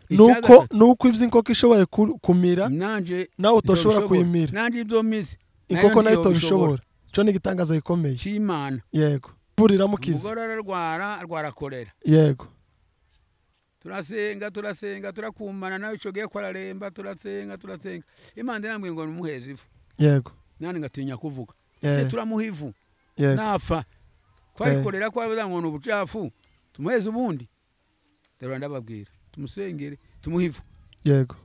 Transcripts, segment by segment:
Nuko ibyo inkoko ishoboye kumira nanje nawe utoshobora kuyimira, nanje ibyo mizi inkoko nayo itobishobora. Cyo ni igitangaza gikomeye cy'Imana. Yego, burira mukiza. Umugore ararwara, arwara kolera. Yego, turasenga turasenga turakumana nawe ico gihe ko araremba, turasenga turasenga, Imana irambwiye ngo numuheze ivu. Yego, nani ngatinya kuvuga se turamuha ivu Yego. Nafa ko ari kolera ko abaza ngo n'ubucafu tumuheze ubundi. Rero ndababwira tumusengere tumuhe ivu. Yego,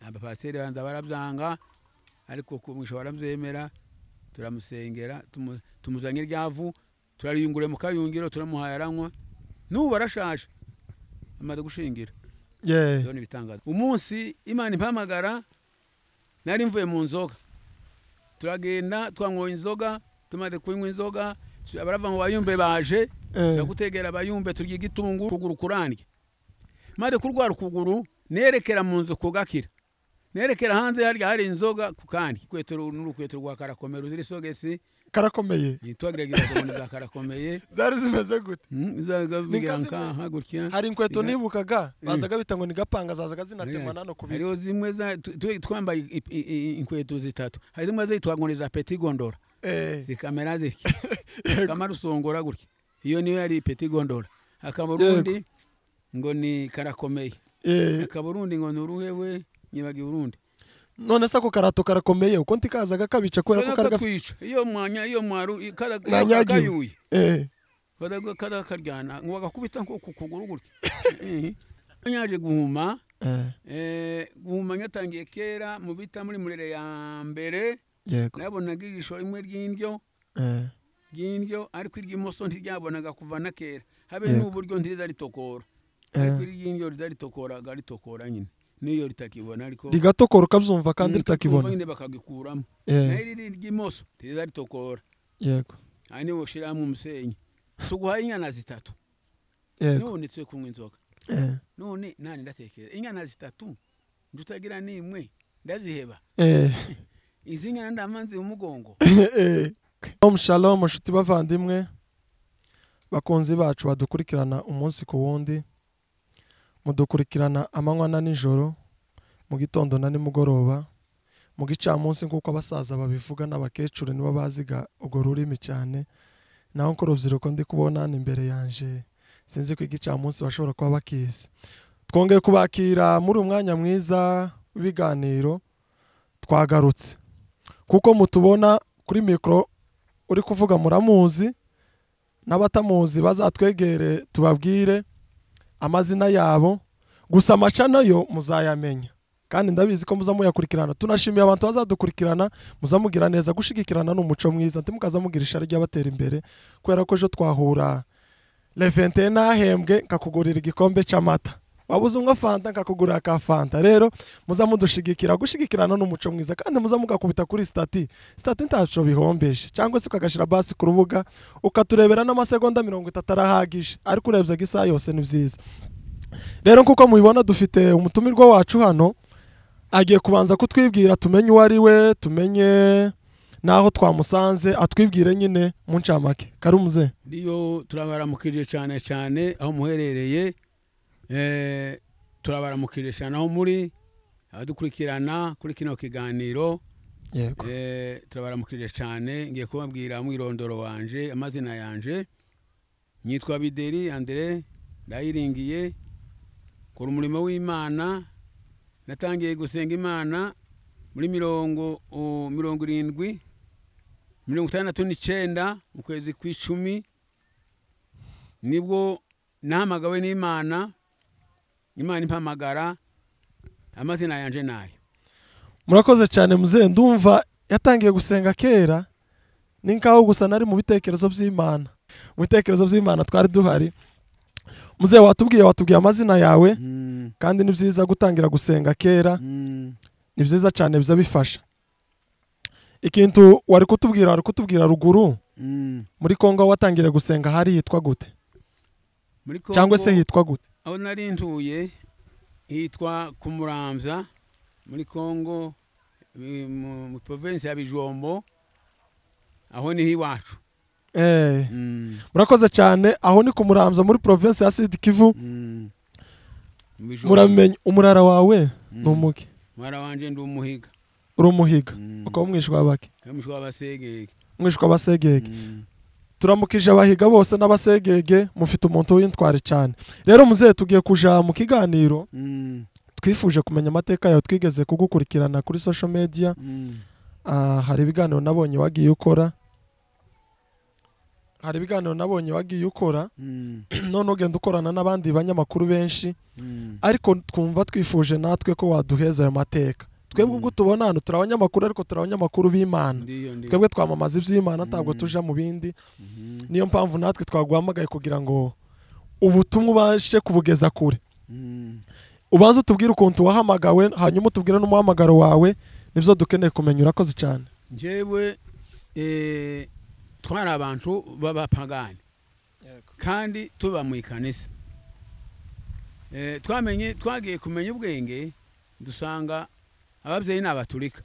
abapasiteri banza barabyanga, ariko kumwisha barabyemera, turamusengera tumuzanye iryavu turariyungure mu kayungiro turamuhaye aranywa, n'ubu arashaje amaze gushingira. Yeah. Ni ibitangaza. Umunsi Imana impamagara nari mvuye mu nzoga, turagenda twanyoye inzoga, tumaze kunywa inzoga barava ngo bayumbe baje gutegera abayumbe turya igitunguru kuguru kurandya, maze kurwara ukuguru nerekera mu nzu kugakira, nerekera hanze harya hari inzoga kukandi kwetero n'urukweto rwa karakomero ziri sogesi karakomeye nitwagiragira ngo bwa karakomeye zari zimeze gute nka gutya. Hari inkweto nibukaga bazaga bita ngo ni gapanga, zazaga zinatemana no kubitsa. Hariho zimwe twambaye inkweto zitatu, hari zimwe zitwa ngo ni za petit gondola zikamera zitya kamara usongora gutya, iyo niyo yari petit gondola. Akaba urundi ngo ni karakomeye, akaba urundi ngo ni uruhewe nyibagiwe urundi. None se ako karato karakomeye uko ntikazaga kabica kubera ko karatwica iyo mwanya iyo mwaru kayuye kada karyana ngo agakubita nko kukuguru gutya. Nyaje guhuma guhuma nyatangiye kera mu bita muri murere ya mbere. Nabonaga igisho rimwe ry'indyo ry'indyo, ariko iry'imoso ntiryabonaga kuva na kera, habe n'uburyo ntiriza ritokora, ariko iry'indyo rizaritokora garitokora nyine niyo ritakibona, ariko rigatokora ukabyumva kandi ritakibona nyine bakagikuramo. Nayo riri ry'imoso ntiriza ritokora. Yego, ari niwo shiramo umusenyi tuguhaye inyana zitatu. Yego, none twe kunywa inzoga. None nani ndatekereza inyana zitatu ndutagira nimwe ndaziheba. Izi nyana ndamanzi umugongo. Shalom shalom nshuti bavandimwe bakunzi bacu badukurikirana umunsi ku wundi, mudukurikirana amanywa na nijoro, mu gitondo na nimugoroba, mu gicamunsi nkuko abasaza babivuga n'abakecuru nibo baziga urwo rurimi cyane, naho nko urubyiruko ndi kubona imbere yanje sinzi ko igicamunsi bashobora kuba bakizi. Twongeye kubakira muri umwanya mwiza w'ibiganiro, twagarutse kuko mutubona kuri mikoro uri kuvuga muramuzi, n'abatamuzi bazatwegere tubabwire amazina yabo, gusa amacana yo muzayamenya kandi ndabizi ko muza muyakurikirana. Tunashimiye abantu bazadukurikirana, muzamugira neza, gushigikirana n'umuco mwiza, ntimukaza mugira ishari ry'abatera imbere, kubera ko ejo twahura le 21 nahembwe nkakugurira igikombe c'amata, wabuze umwe fanta nkakugurira ka fanta. Rero muza mudushigikira, gushigikirana n'umuco mwiza, kandi muza mugakubita kuri stati ntaco bihombeje, cyangwa se ukagashira basi ku rubuga ukaturebera n'amasegonda 30 arahagije, ariko urebye isaha yose ni byiza. Rero nkuko mubibona dufite umutumirwa wacu hano, agiye kubanza kutwibwira tumenye uwo ari we, tumenye naho twamusanze, atwibwire nyine mu ncamake. Karumuze niyo turabaramukije cyane cyane aho muherereye, turabaramukije cyane aho muri abadukurikirana kuri kino kiganiro. Yego, turabaramukije cyane. Ngiye kubabwira umwirondoro wanje, amazina yanje. Nyitwa Bideri Andre Ndayiringiye, kora umurimo w'Imana. Natangiye gusenga Imana muri 70 69 mu kwezi kw'icumi, nibwo nahamagawe n'Imana, Imana impamagara, amazina yanje nayo. Murakoze cyane muze, ndumva yatangiye gusenga kera, ni nkaho gusa nari mu bitekerezo by'Imana. Mu bitekerezo by'Imana twari duhari. Muze watubwiye amazina yawe, kandi ni byiza gutangira gusenga kera, ni byiza cyane biza bifasha. Ikintu wari kutubwira ruguru muri Kongo watangira gusenga hari hitwa gute? Cyangwa se hitwa gute? Aho nari ntuye hitwa Kumuramvya muri Kongo, mu province ya Bijombo, aho ni iwacu. Murakoze cyane. Aho ni ku Muramvya muri province ya Sud Kivu. Muramenya umurara wawe ni umuki? Umurara wanje ndi umuhiga. Uri umuhiga? Ukaba umwishwa w'abaki? Umwishwa w'abasegege. Umwishwa w'abasegege. Turamukije abahiga bose n'abasegege, mufite umuntu w'intwari cyane. Rero muzehe tugiye kuja mu kiganiro. Twifuje kumenya amateka yawe, twigeze kugukurikirana kuri social media. Hari ibiganiro nabonye wagiye ukora. Hari ibiganiro nabonye wagiye ukora. None ugenda ukorana n'abandi banyamakuru benshi. Ariko twumva twifuje natwe ko waduheza ayo mateka. Twebwe ubwo tubona hano turi abanyamakuru, ariko turi abanyamakuru b'Imana. Twebwe twamamaza iby'Imana, ntabwo tuja mu bindi. Niyo mpamvu natwe twaguhamagaye kugira ngo ubutumwa ubashe kubugeza kure. Ubanze utubwire ukuntu wahamagawe, hanyuma utubwire n'umuhamagaro wawe, nibyo dukeneye kumenya. Urakoze cyane. Njyewe twari abantu b'abapagani kandi tuba mu ikanisa. Twamenye, twagiye kumenya ubwenge dusanga ababyeyi n'abaturika.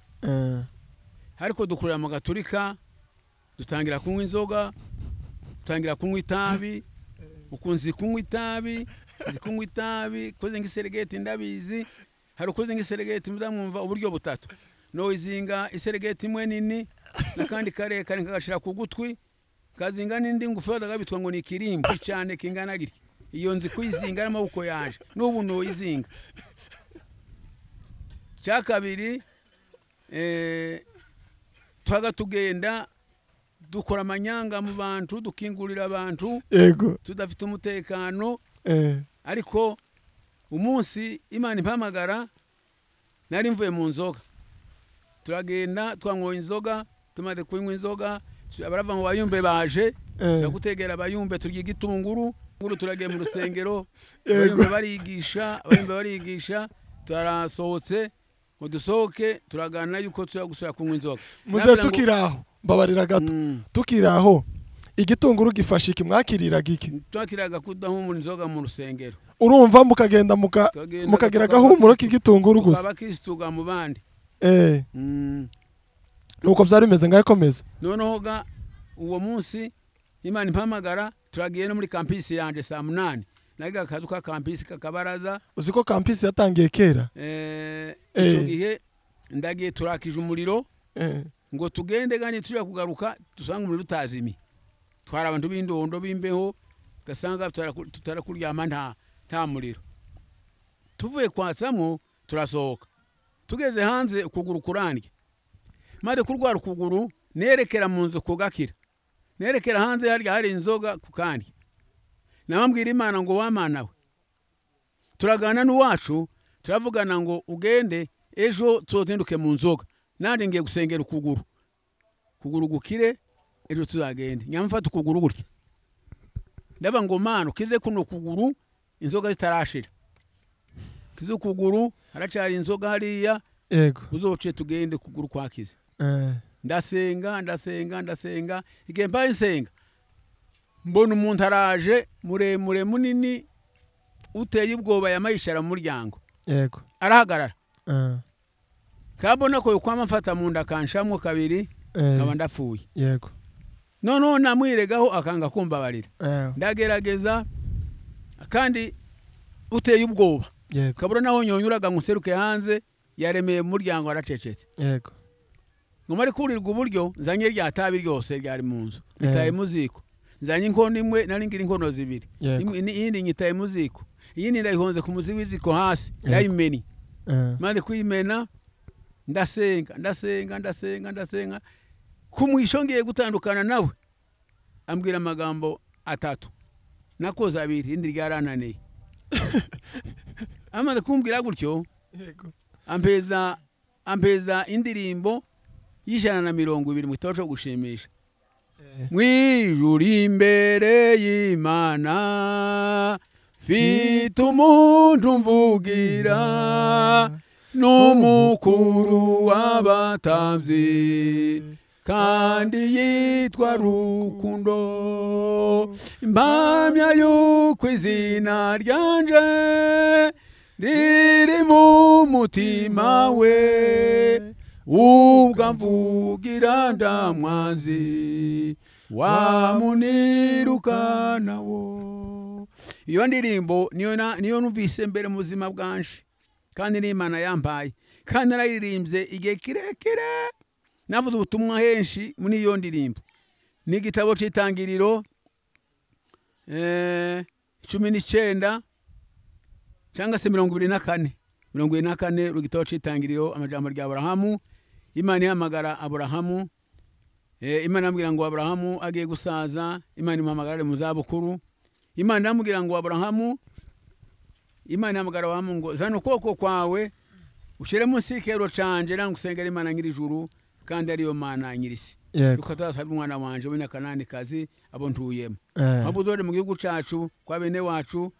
Ariko dukurira mu gaturika, dutangira kunywa inzoga, dutangira kunywa itabi. Ukunzi kunywa itabi, kunywa itabi, koze ngiseregeti ndabizi. Hari ukoze ngiseregeti mudamwumva uburyo butatu. No izinga iseregeti imwe nini nakandi kare kare nkagashira ku gutwi, kazinga nindi ngufu gabitwa ngo ni kirimbo cyane kingana gitya. Iyo nzi kuyizinga n'amaboko yanje n'ubu no izinga. Cya kabiri twaga tugenda dukora amanyanga mu bantu, dukingurira abantu. Yego. Tudafite umutekano. Ariko umunsi Imana impamagara nari mvuye mu nzoga. Turagenda twanyoye inzoga, tumaze kunywa inzoga abarava ngo bayumbe baje, turagutegera abayumbe turya igitunguru, turagiye mu rusengero, abayumbe barigisha, abayumbe barigisha, turasohotse ngo dusohoke turagana yuko tuzagusubira kunywa inzoga. Muze tukiraho, mbabarira gato. Tukiraho igitunguru gifasha iki? Mwakiriraga iki? Twakiraga kudahumura inzoga mu rusengero. Urumva mukagenda mukagira agahumuro k'igitunguru gusa. Abakristo mu bandi. Nuko byari bimeze ngaho komeza. Noneho ga uwo munsi Imana impamagara turagiye no muri campus yanje saa 8. Nagira akazu ka campus kakabaraza. Uzi ko campus yatangiye kera? Icyo gihe ndagiye turakije umuriro ngo tugende gani tujya kugaruka dusanga umuriro utazimi. Twara abantu b'indondo b'imbeho gasanga tutarakuryama nta muriro. Tuvuye kwatsamo turasohoka. Tugeze hanze ukuguru kurandye. Maze kurwara ukuguru nerekera mu nzu kugakira. Nerekera hanze harya hari inzoga kukandi. Namambwira Imana ngo wamana we. Turagana n'uwacu turavugana ngo ugende ejo tuzotinduke mu nzoga. Nandi ngiye gusengera ukuguru. Kuguru gukire ejo tuzagende. Nyamfata ukuguru gutya. Ndaba ngo Mana ukize kuno kuguru inzoga zitarashira. Kize ukuguru haracari inzoga hariya. Yego. Uzoce tugende kuguru kwakize. Ndasenga ndasenga ndasenga igihe mbaye nsenga mbona umuntu araje muremure munini uteye ubwoba yamayishara mu muryango. Yego. Arahagarara. Kabona ko yokwama mfata mu nda kanshamwo kabiri nkaba ndapfuye. Yego. Noneho namwiregaho akanga kumbabarira. Ndagerageza kandi uteye ubwoba. Yego. Kabura naho nyonyuraga ngo nseruke hanze yaremeye mu muryango aracecetse. Yego. Ngo mari kurirwa uburyo nzanye rya tabi ryose ryari mu nzu. Nitaye muziko. Nzanye inkono imwe nari ngira inkono zibiri. Iyindi nyitaye muziko. Iyindi ndayihonze ku muzi w'iziko hasi ndayimeni. Maze kuyimena ndasenga ndasenga ndasenga ndasenga kumwishongeye gutandukana nawe ambwira amagambo atatu. Nakoze abiri indi ryarananiye. Amaze kumbwira gutyo. Yego. Ampeza indirimbo y'120 mu gitabo cyo gushimisha. Mwijuru imbere y'Imana mfite umuntu mvugira n'umukuru w'abatambyi kandi yitwa Rukundo, impamya y'uko izina ryanje riri mu mutima we, ubwo mvugira ndamwanzi Wamuniruka nawo. Iyo ndirimbo niyo numvise mbere mu buzima bwanje, kandi n'Imana yampaye, kandi narayiririmbye igihe kirekire, navuze ubutumwa henshi muri iyo ndirimbo. Ni igitabo c'itangiriro 19 cyangwa se 24, 24 igitabo c'itangiriro, amajambo rya Aburahamu. Imana ihamagara Aburahamu, Imana amubwira ngo Aburahamu agiye gusaza, Imana imuhamagara mu zabukuru. Imana amubwira ngo Aburahamu, Imana ihamagara Aburahamu ngo zana ukuboko kwawe ushyire munsi y'ikero canje, nangusengera Imana nyir'ijuru kandi ariyo Mana nyir'isi, yuko atazasaba umwana wanje w'Umunyakananikazi abo ntuyemo, ahubwo uzore mu gihugu cacu kwa bene wacu,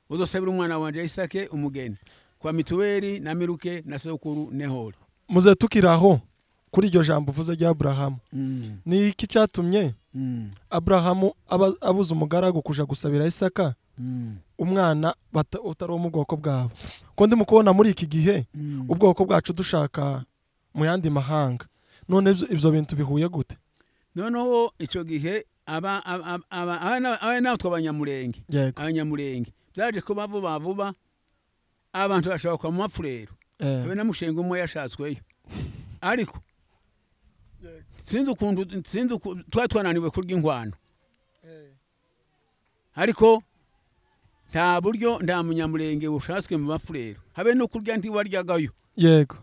uzosabira umwana wanje Isake umugeni kwa Mituweli na Miruke na sokuru Nehori. Muze tukiraho kuri iryo jambo uvuze rya Aburahamu, ni iki cyatumye Aburahamu abuza umugaragu kuja gusabira Isaka umwana utari wo mu bwoko bwabo? Ko ndimo kubona muri iki gihe ubwoko bwacu dushaka mu yandi mahanga, none ibyo bintu bihuye gute? Noneho icyo gihe aba natwe Abanyamurenge, Abanyamurenge byaje kuba vuba vuba, abantu bashaka mu mafurero, habe na mushenga umwe yashatsweyo, ariko sinzi ukuntu, sinzi twari twananiwe kurya inkwano, ariko nta buryo, nta munyamurenge ushatswe mu mafurero, habe no kurya ntiwaryagayo. Yego,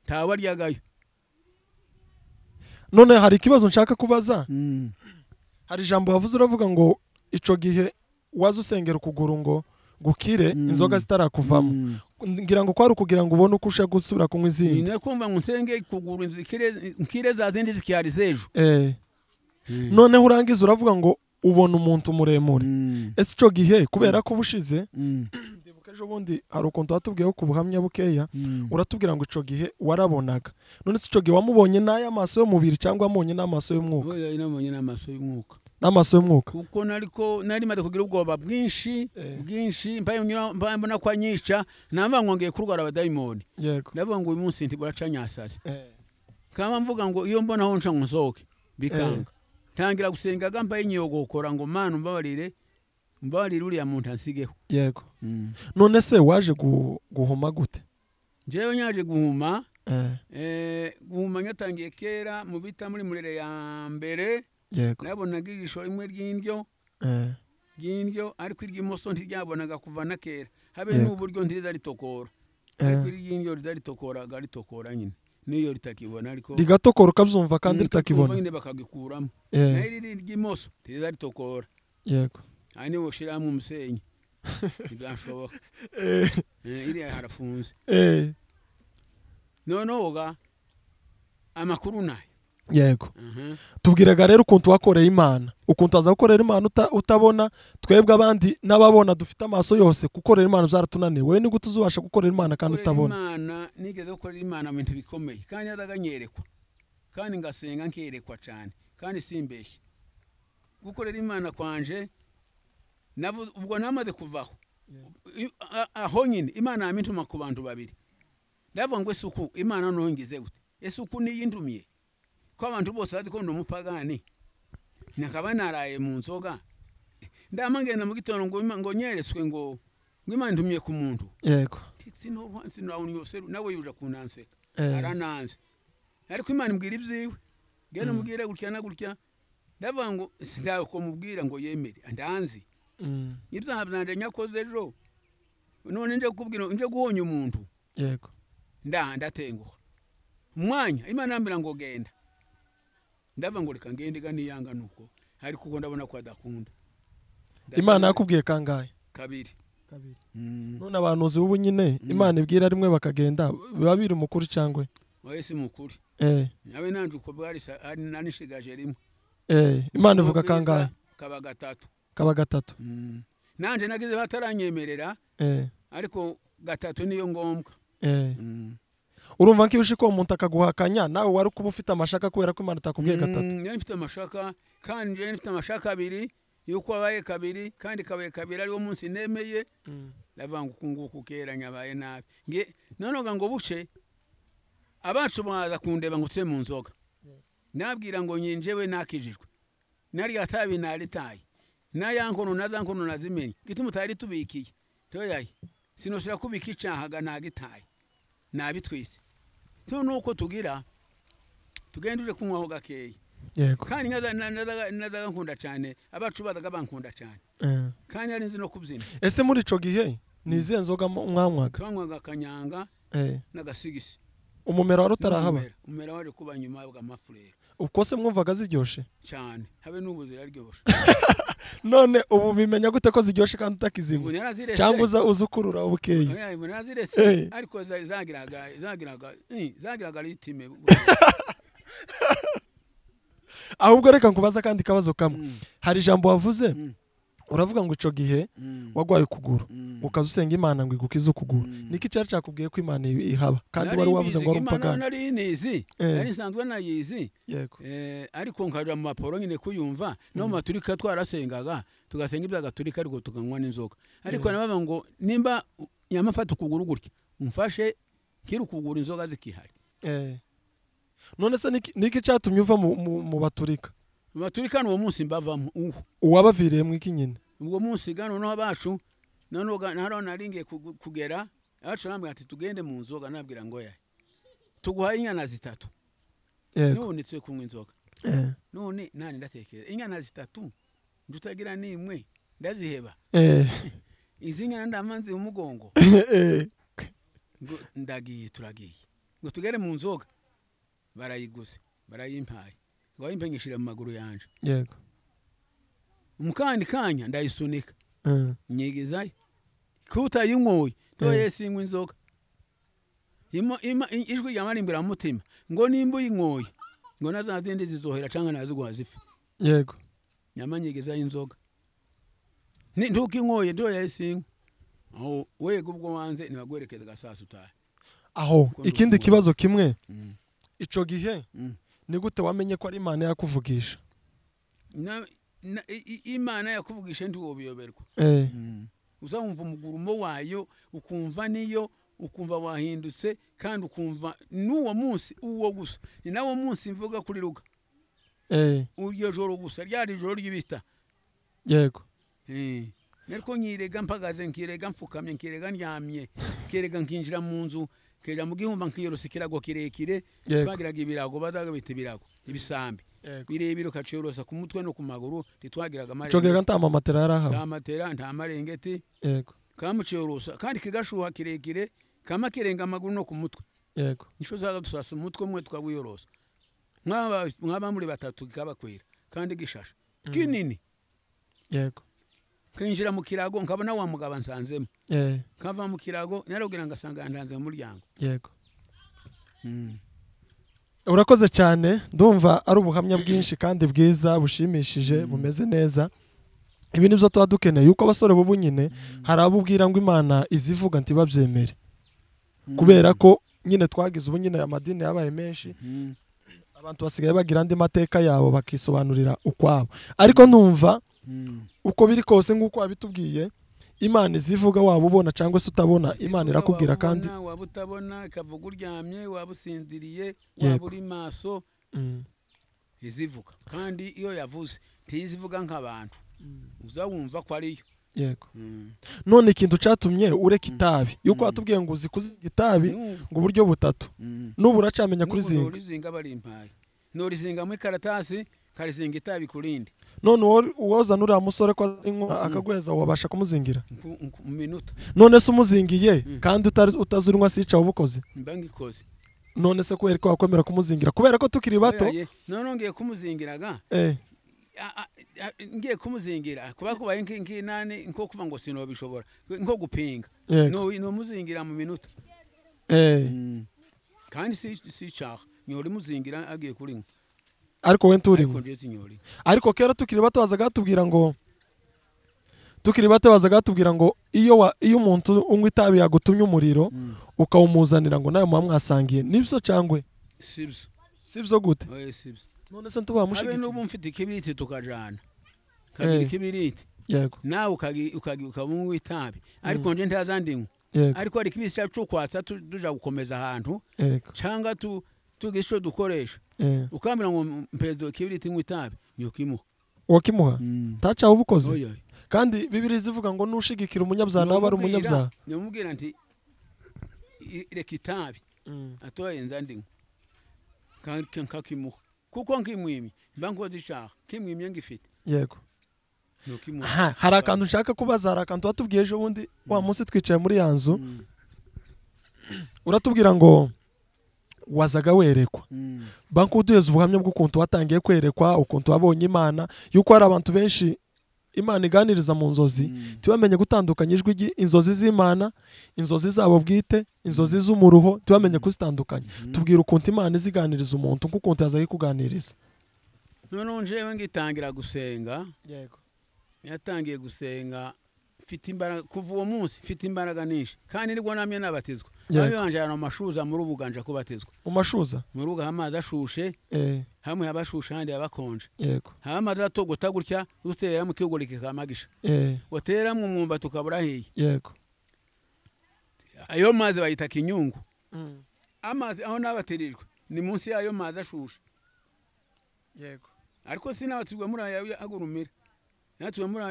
nta waryagayo. None hari ikibazo nshaka kubaza. Hari ijambo wavuze uravuga ngo ico gihe waza usengera ukuguru ngo gukire inzoga zitarakuvamo, ngira ngo kwari ukugira ngo ubone uko ushaka gusubira kunywa izindi. Ni kumva ngo nsenge kuguru nkire za zindi zikihari z'ejo. Noneho urangiza uravuga ngo ubona umuntu muremure. Ese ico gihe kubera ko ubushize ndibuka ejo bundi hari ukuntu watubwiyeho ku buhamya bukeya, uratubwira ngo ico gihe warabonaga. None se ico gihe wamubonye n'aya maso y'umubiri cyangwa wamubonye n'amaso y'umwuka? Oya, namubonye n'amaso y'umwuka. N'amaso y'umwuka. Kuko nariko nari maze kugira ubwoba bwinshi bwinshi, mbaye mbona ko anyica, namba ngo ngiye kurwara abadayimoni. Ndavuga ngo uyu munsi ntiburaca nyasare. Kama mvuga ngo iyo mbona aho nca ngo nsohoke bikanga. Tangira gusenga gambaye inyogokora ngo Mana umbabarire, umbabarire uriya muntu ansigeho. Yego. None se waje guhuma gute? Njyewe nyaje guhuma, guhuma nyatangiye kera mu bita muri murere ya mbere. Yego. Nabonaga ijisho rimwe ry'indyo, ry'indyo, ariko iry'imoso ntiryabonaga kuva na kera, habe n'uburyo ntiriza ritokora, ariko iry'indyo ridaritokora ritokora nyine niyo ritakibona, ariko rigatokora ukabyumva kandi ritakibona nyine bakagikuramo. Nayo iri ry'imoso ntiriza ritokora. Yego. Aha niho ushyiramo umusenyi ntibyashoboka. Iriya harafunze. Noneho ga amakuru nayo. Yego. Tubwiraga rero ukuntu wakoreye Imana, ukuntu aza gukorera Imana utabona, twebwe abandi n'ababona dufite amaso yose, gukorera Imana byaratunaniye. Wewe ni gute uzubasha gukorera Imana kandi utabona? Imana nigeze gukorera Imana mu bintu bikomeye, kandi yaraganyerekwa, kandi ngasenga nkerekwa cyane, kandi simbeshye. Gukorera Imana kwanje ubwo namaze kuvaho aho nyine Imana yamintuma ku bantu babiri. Ndavuga ngo isuku Imana nongize gute? Isuku niyindumiye ko abantu bose bazi ko ndi umupagani, nakaba naraye mu nzoga, ndama ngenda mu gitondo ngo nyereswe ngo Imana ntumye ku muntu. Yego. Nawe yuja kunanseka arananze, ariko Imana imbwira ibyiwe, ngenda mubwire gutya na gutya. Ndavuga ngo sindawe ko mubwira ngo yemere ndanzi ibyaha byanje nyakoze ejo, none nje kukubwira nje guhonya umuntu. Yego. Ndatenguha umwanya Imana yambwira ngo genda. Ndavuga ngo reka ngende ga niyanga nuko, ariko uko ndabona ko adakunda. Imana yakubwiye kangahe? Kabiri. None abantu ubu nyine Imana ibwira rimwe bakagenda, biba biri mukuri cyangwa? Oya si mukuri. Nawe nanje uko bwari nanishigaje rimwe. Imana ivuga kangahe? Kaba gatatu. Kaba gatatu. Nanje nagize bataranyemerera. Ariko gatatu niyo ngombwa. Urumva nkiyo ushiko umuntu akaguhakanya, nawe wari kuba ufite amashaka kubera ko Imana itakubwiye gatatu. Nari mfite amashaka, kandi nari mfite amashaka abiri yuko abaye kabiri, kandi kabaye kabiri ariwo munsi nemeye. Ndavuga ngo ukunguku kera nyabaye nabi. Nge none ngo buce abacu baza kundeba ngo tse mu nzoga. Nabwira ngo nyinjewe nakijijwe. Narya tabi naritaye. Naya nkono naza nkono nazimenye. Gituma utari tubikiye. Toyaye. Sinoshira kubika icahaga nagitaye. Nabitwise. To nuko tugira tugenduje kunywaho gakeya. Yego. Kandi nazaga nkunda cyane abacu bazaga bankunda cyane. Kandi ari nzi no kubyina. Ese muri ico gihe ni izihe nzoga mwanywaga? Twanywaga kanyanga n'agasigisi. Umumero wari utarahaba? Umumero wari kuba nyuma bw'amafurero. Ubwo se mwumvaga ziryoshe? Cyane, habe n'ubu ziraryoshe. None ubu bimenya gute ko ziryoshe kandi utakizinywa? Cyangwa uza uzukurura ubukeye? Oya, naraziretse ariko zagiraga ritime. Ahubwo reka nkubaza kandi kabazo kamwe. Hari ijambo wavuze uravuga ngo ico gihe wagwaye ukuguru ukaza usenga Imana ngo igukize ukuguru. Niki cyari cyakubwiye ko Imana ihaba kandi wari wavuze ngo wari umupagani? Nari nizi, nari nsanzwe nayizi. Yego. Ariko nkaja mu maporo nyine kuyumva no mu maturika twarasengaga tugasenga ibya gaturika ariko tukanywa n'inzoga. Ariko nababa ngo nimba nyamafata ukuguru gutya umfashe kiri ukuguru inzoga zikihari. None se niki cyatumye uva mu baturika? Mu baturika n'uwo munsi mbavamo uwabaviriye mu iki nyine? Ubwo munsi gano no abacu none naro naringiye kugera abacu bambwira ati tugende mu nzoga nabwira ngo yaye tuguhaye inyana zitatu. None twe kunywa inzoga. None nani ndatekereza inyana zitatu ndutagira nimwe ndaziheba. Izi nyana ndamanzi umugongo. Ngo ndagiye turagiye ngo tugere mu nzoga barayiguze barayimpaye ngo bayimpenyishira mu maguru yanje. Yego. Mukandi kanya ndayisunika nyigizayo kutayinyoye toye sinywa inzoga. Ijwi ryamarimbira mutima ngo nimba uyinyoye ngo nazazindi zizohera cyangwa naziguha zife. Yego. Nyamanyigizayo inzoga ni ntukinyoye ndoye sinywa aho wego ubwo wanze nibagwerekeza gasasa utahe. Aho ikindi kibazo kimwe ico gihe ni gute wamenye ko ari Imana yakuvugisha? Imana yakuvugisha ntiwobiyoberwa. Uzumva umugurumo wayo ukumva niyo ukumva wahindutse kandi ukumva n'uwo munsi uwo gusa ni nawo munsi mvuga kuri ruga. Uryo joro gusa ryari joro ry'ibita. Yego. Nariko nkirega mpagaze nkirega mfukamye nkirega ndyamye nkirega nkinjira mu nzu nkirega mu gihumba nkiyorosa ikirago kirekire twagiraga ibirago bazaga bita ibirago ibisambi birebire ukaciyorosa ku mutwe no ku maguru ntitwagiraga amarengeti. Ico gihe nta mamatera yarahaba? Nta matera nta marengeti. Yego. Kamuciyorosa kandi kigashuha kirekire kama kirenga amaguru no ku mutwe. Yego. Nisho zaga dusasa umutwe umwe twawiyorosa mwaba muri batatu kikabakwira kandi gishasha kinini. Yego. Kinjira mu kirago nkabona wa mugaba nsanzemo. Nkava mu kirago nyarugira ngasanga ndanze mu muryango. Yego. Urakoze cyane ndumva ari ubuhamya bwinshi kandi bwiza bushimishije bumeze neza. Ibi nibyo tuba dukeneye yuko abasore bubu nyine hari abubwira ngo Imana izivuga ntibabyemere. Kubera ko nyine twagize ubu nyine amadini yabaye menshi abantu basigaye bagira andi mateka yabo bakisobanurira ukwabo. Ariko ndumva uko biri kose nguko wabitubwiye Imana izivuga waba ubona cyangwa se utabona Imana irakubwira kandi waba utabona ikavuga uryamye waba usinziriye waba uri maso izivuga kandi iyo yavuze ntizivuga nk'abantu uzawumva ko ariyo. Yego. None ikintu cyatumye ureka itabi yuko watubwiye ngo uzi kuziga itabi ngo uburyo butatu n'ubu uracamenya kurizinga? Nurizinga barimpaye nurizinga mu ikaratasi karizinga itabi kurindi. None uwoza nuriya musore ko arinywa akagweza wabasha kumuzingira mu minota? None se umuzingiye kandi utazurinywa sica ubukoze? Mba ngikoze. None se kubera ko wakwemera kumuzingira kubera ko tukiri bato? None ngiye kumuzingiraga ngiye kumuzingira kuba kubaye nkinani nko kuva ngo sinobishobora nko gupinga no muzingira mu minota. Kandi si cyaha nyori muzingira agiye kurinywa ariko we nturinywa. Ariko kera tukiri bato bazaga batubwira ngo iyo umuntu unywa itabi yagutumye umuriro ukawumuzanira ngo nawe muba mwasangiye nibyo cyangwe? Sibyo. Sibyo gute? Oya sibyo. None se ntubamushigikira? Abe n'ubu mfite ikibiriti tukajana kagira ikibiriti. Yego. Nawe ukabunywa itabi ariko nje ntazandinywa. Ariko hari ikibiriti cyacu kwatsa tuja gukomeza ahantu cyangwa tugisho dukoresha ukambira ngo mpezo ikibiriti nywa itabi nyokimuha. Wakimuha ntacaho ubukoze. Kandi Bibiliya izivuga ngo nushigikira umunyabyaha nawe ari umunyabyaha. Namubwira nti reka itabi atoye nzandinywa nkakimuha kuko nkimwimye mba nkoze icaha kimwimye ngifite. Yego. Hari akantu nshaka kubaza, hari akantu watubwiye ejo bundi wa munsi twicaye muri ya nzu, uratubwira ngo wazaga werekwa. Banku uduheza ubuhamya bw'ukuntu watangiye kwerekwa, ukuntu wabonye Imana, yuko hari abantu benshi Imana iganiriza mu nzozi tibamenye gutandukanya ijwi inzozi z'Imana, inzozi zabo bwite, inzozi z'umuruho, tibamenye kuzitandukanya. Tubwira ukuntu Imana iziganiriza umuntu nk'ukuntu yazaga ikuganiriza. None njewe ngitangira gusenga. Yego. Yatangiye gusenga mfite imbaraga kuva uwo munsi, mfite imbaraga nyinshi kandi nibwo namye nabatizwa. Abanje amashuza muri ubuganja kubatizwa. Umashuza? Muri uga amazi ashushe. Hamwe abashusha handi abakonje. Yego. Amazi atogota gutya utera mu kigorike kamagisha. Watera mu mwumba tukabura hiye. Yego. Ayo mazi bayita kinyungu. Amazi aho nabatirijwe ni munsi yayo mazi ashushe. Yego. Ariko sinabatizwa muri aya agurumira. Natwe muri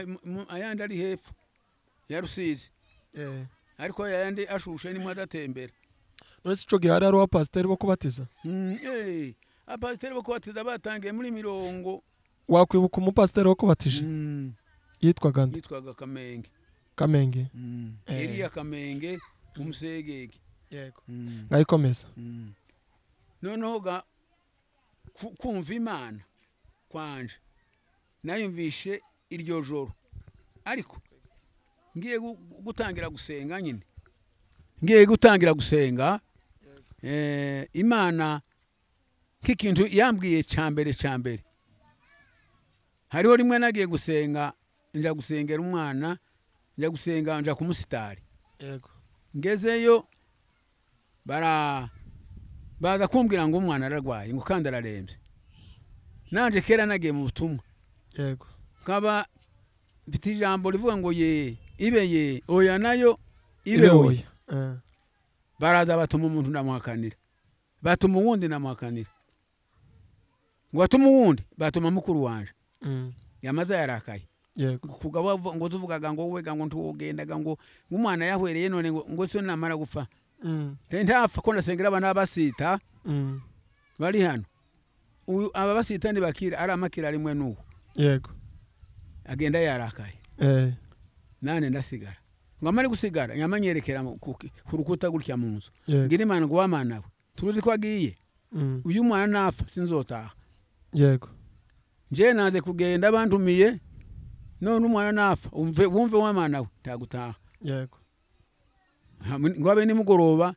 ayandi ari hepfo ya Rusizi. Ariko yayandi ashushe nimwe adatembera. None se ico gihe hari aba pasiteri bo kubatiza? Abapasiteri bo kubatiza batangiye muri mirongo. Wakwibuka umupasiteri wo kubatije? Yitwaga nde? Yitwaga Kamenge. Kamenge. Eliya Kamenge umusegege. Yego. Ngayikomeza. Noneho ga kumva Imana kwanje nayumvishe iryo joro, ariko ngiye gutangira gusenga nyine, ngiye gutangira gusenga Imana kikintu yambwiye cyambere. Hariho rimwe nagiye gusenga, nja gusengera umwana, nja gusenga nja kumusitari. Yego. Ngezeyo baza kumbwira ngo umwana ararwaye ngo kandi ararembye. Nanje kera nagiye mu butumwa. Yego. Kaba mfite ijambo rivuga ngo ye ibe ye oya nayo ibe oya. Baraza batuma umuntu ndamuhakanira, batuma uwundi ndamuhakanira, ngo batuma uwundi batuma mukuru wanje. Yamaze yarakaye. Yego. Kugaba ngo tuvugaga ngo wega ngo ntugendaga ngo umwana yahwereye none ngo so namara gupfa. Ntapfa ko ndasengera abana basita bari hano. Uyu aba basita ndibakira ari amakira rimwe nuwo. Yego. Agenda yarakaye. Nane ndasigara. Ngo amare gusigara nyamanyerekera ku rukuta gutya mu nzu. Ngira Imana ngo wamana we. Turuzi ko agiye. Uyu mwana nafa sinzotaha. Yego. Nje naze kugenda bantumiye none umwana nafa umve wumve wamana we ntagutaha. Yego. Ngo abe nimugoroba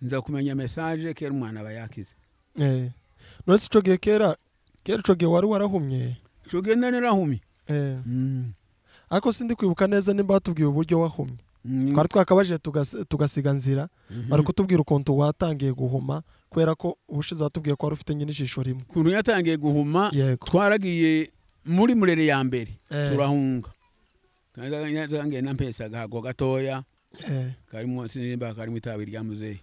nza kumenya message kera umwana bayakize. None se ico gihe kera ico gihe wari warahumye? Ico gihe narahumye. Ariko sindi kwibuka neza nimba batubwiye uburyo wahumye. Twari twakabaje tugasiga nzira, bari kutubwira ukuntu watangiye guhuma kubera ko ubushize watubwiye ko wari ufite nyine ijisho rimwe. Ukuntu yatangiye guhuma, twaragiye muri murere ya mbere turahunga. Ntangiye na mpesa gahago gatoya. Karimo sinimba karimo itabi rya muzehe.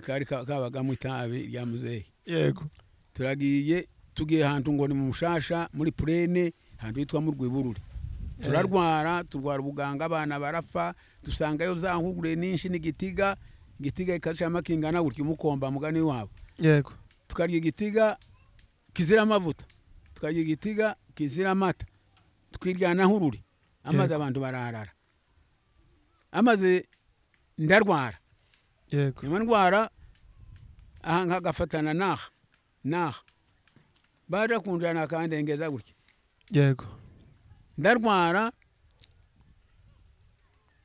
Kari kabagamo itabi rya muzehe. Yego. Turagiye tugiye hantu ngo ni mu mushasha muri purene hantu hitwa mu Rwiburure. Turarwara, turwara ubuganga abana barafa, dusangayo za nkugure ninshi n'igitiga, igitiga ikacama kingana gutya umukomba mugani wabo. Yego. Tukarya igitiga kizira amavuta, tukarya igitiga kizira amata, twiryana nkurure, amaze abantu bararara. Amaze ndarwara. Yego. Nyuma ndwara aha nkagafatana naha. Baje kunjana kandengeza gutya. Yego. Ndarwara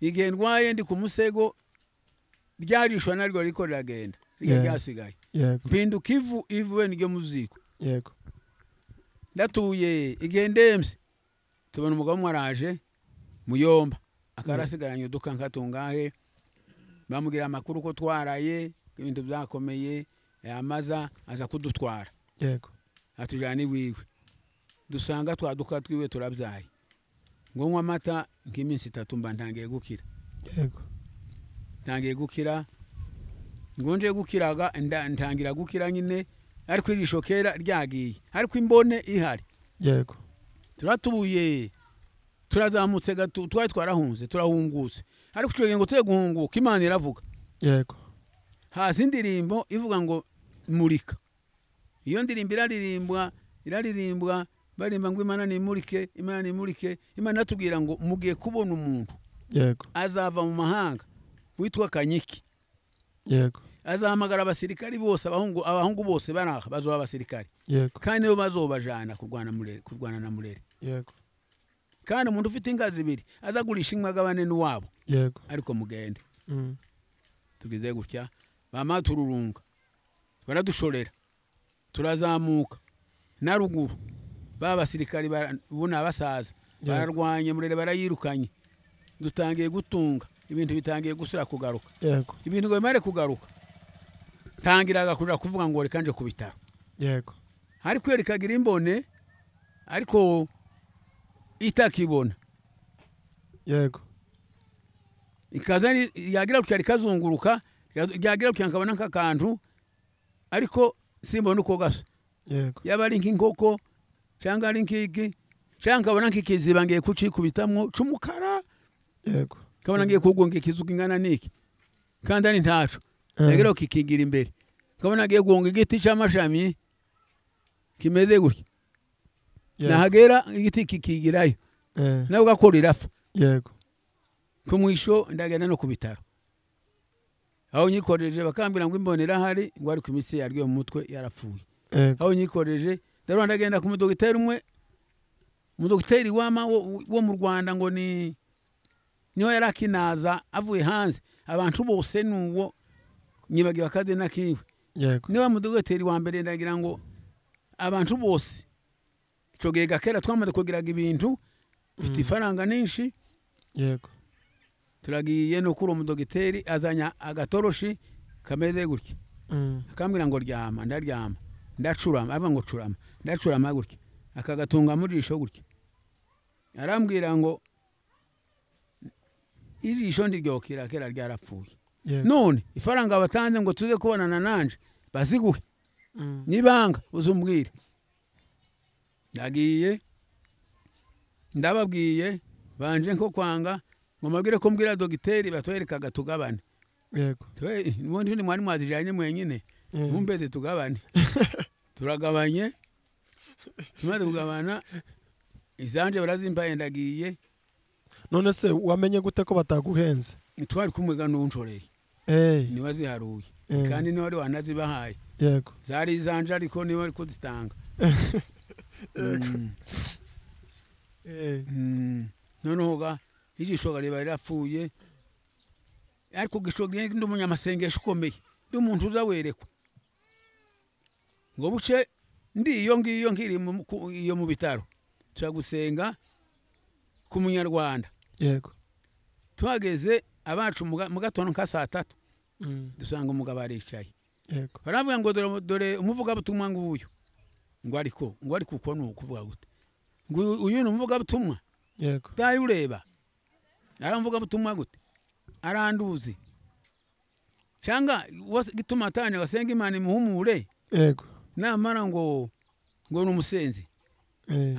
igihe ndwaye ndi ku musego ryarishwa naryo riko riragenda ryasigaye. Mpinduka ivu ivu we niryo muziko. Yego. Ndatuye igihe ndemse tubona umugabo umwe araje muyomba akarasigaranye uduka nkatungahe, bamubwira amakuru ko twaraye ibintu byakomeye, yamaza aza kudutwara. Yego. Atujana iwiwe dusanga twaduka twiwe turabyaye. Ngo nywa amata nk'iminsi itatu mba ntangiye gukira. Yego. Ntangiye gukira, ngo nje gukiraga ntangira gukira nyine, ariko irisho kera ryagiye, ariko imbone ihari. Yego. Turatubuye turazamutse gato, twari twarahunze turahungutse, ariko icyo gihe ngo tuye guhunguka Imana iravuga. Yego. Haza indirimbo ivuga ngo murika. Iyo ndirimbo iraririmbwa barimba ngo Imana nimurike, Imana nimurike. Imana atubwira ngo mugiye kubona umuntu. Yego. Azava mu mahanga witwa Kanyiki. Yego. Azahamagara abasirikari bose, abahungu bose baraha bazoba abasirikari. Yego. Kandi nibo bazobajana kurwana na Murere. Yego. Kandi umuntu ufite ingazi ibiri azagurisha inka agabane n'uwabo. Yego. Ariko mugende. Tugize gutya bama tururunga baradushorera turazamuka na ruguru, ba basirikari ubona abasaza bararwanye Murere barayirukanye, dutangiye gutunga ibintu bitangiye gusura kugaruka. Yego. Ibintu ngo bimare kugaruka tangiraga kuja kuvuga ngo reka nje ku bitaro. Yego. Ariko yerekagira imbone ariko itakibona. Yego. Ikaza yagira gutya rikazunguruka, yagira gutya nkabona nk'akantu ariko simbona uko gasa. Yego. Yaba ari nk'inkoko cyangwa ari nk'iki cyangwa nkabona nk'ikiziba ngiye kucikubitamwo c'umukara. Yego. Nkabona ngiye kugonga ikizu kingana niki kandi ari ntaco. Yagira kikigira imbere, nkabona ngiye kugonga igiti c'amashami kimeze gutya. Nahagera igiti kikigirayo nawe ugakora irafa. Yego. Ku mwisho ndagenda no ku bitaro, aho nyikoreje bakambwira ngo imbonera hari ngo ari ku imitsi yaryo mu mutwe yarapfuye. Aho nyikoreje ndabona ndagenda ku mudogiteri umwe, umudogiteri wama wo mu Rwanda ngo ni niho yarakinaza avuye hanze, abantu bose nuwo nyibagiwe akazina kiwe. Yego. Niba mudogiteri wa mbere ndagira ngo abantu bose ico gihe gakera twamaze kugiraga ibintu mfite ifaranga ninshi. Yego. Turagiye no kuri umudogiteri azanya agatoroshi kameze gutya. Akambwira ngo ryama, ndaryama, ndacurama, ava ngo curama, ndacurama gutya, akagatunga mu jisho gutya. Arambwira ngo ijisho ndiryokira kera ryarapfuye. None ifaranga batanze ngo tuze kubonana nanje baziguhe. Nibanga uzumbwire. Ndagiye ndababwiye banje nko kwanga ngo mabwire ko mbwira dogiteri batwerekaga tugabane. Yego. Ubundi mwari mwazijanye mwenyine mumbeze tugabane. Turagabanye, tumaze kugabana izanje barazimbaye ndagiye. None se wamenye gute ko bataguhenze? Twari kumwe n'unshoreye. Niwe ziharuye. Kandi niwe wari wanazibahaye. Yego. Zari izanje ariko niwe ari kuzitanga. Noneho ga ijisho riba rirapfuye, ariko gisho ndi umunyamasengesho ukomeye, ndi umuntu uzawerekwa ngo buce ndi iyo ngiyo nkiri iyo mu bitaro turagusenga ku munyarwanda. Yego. Tuhageze abacu mu gatondo nka saa tatu dusanga umugabo aricaye. Yego. Baravuga ngo dore umuvugabutumwa nguyu, ngo ariko ngo ariko uko ni ukuvuga gute, ngo uyu ni umuvugabutumwa. Yego. Tayi ureba aramvuga butumwa gute, aranduzi cyangwa gituma atanya basenga Imana imuhumure. Yego. Namara ngo ni umusenzi.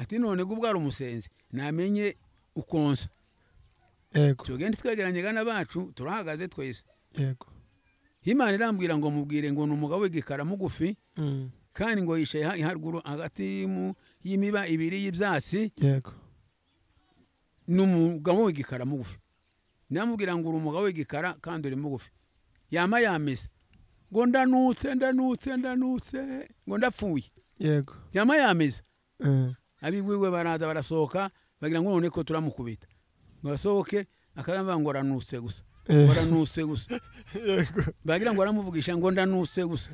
Ati none gubwo ari umusenzi namenye ukonsa. Yego. Tugende twegeranye gana bacu turahagaze twese. Yego. Imana irambwira ngo mubwire ngo ni umugabo w'igikara mugufi. Kandi ngo yicaye haruguru hagati y'imiba ibiri y'ibyatsi. Yego. N'umugabo w'igikara mugufi. Namubwira ngo uri umugabo w'igikara kandi uri mugufi. Yama yameze ngo ndanutse ndanutse ndanutse ngo ndapfuye. Yego. Yama yameze. Abigwiwe baraza barasohoka bagira ngo none ko turamukubita. Ngo basohoke akaramba ngo aranutse gusa. Ngo aranutse gusa. Yego. Bagira ngo aramuvugisha ngo ndanutse gusa.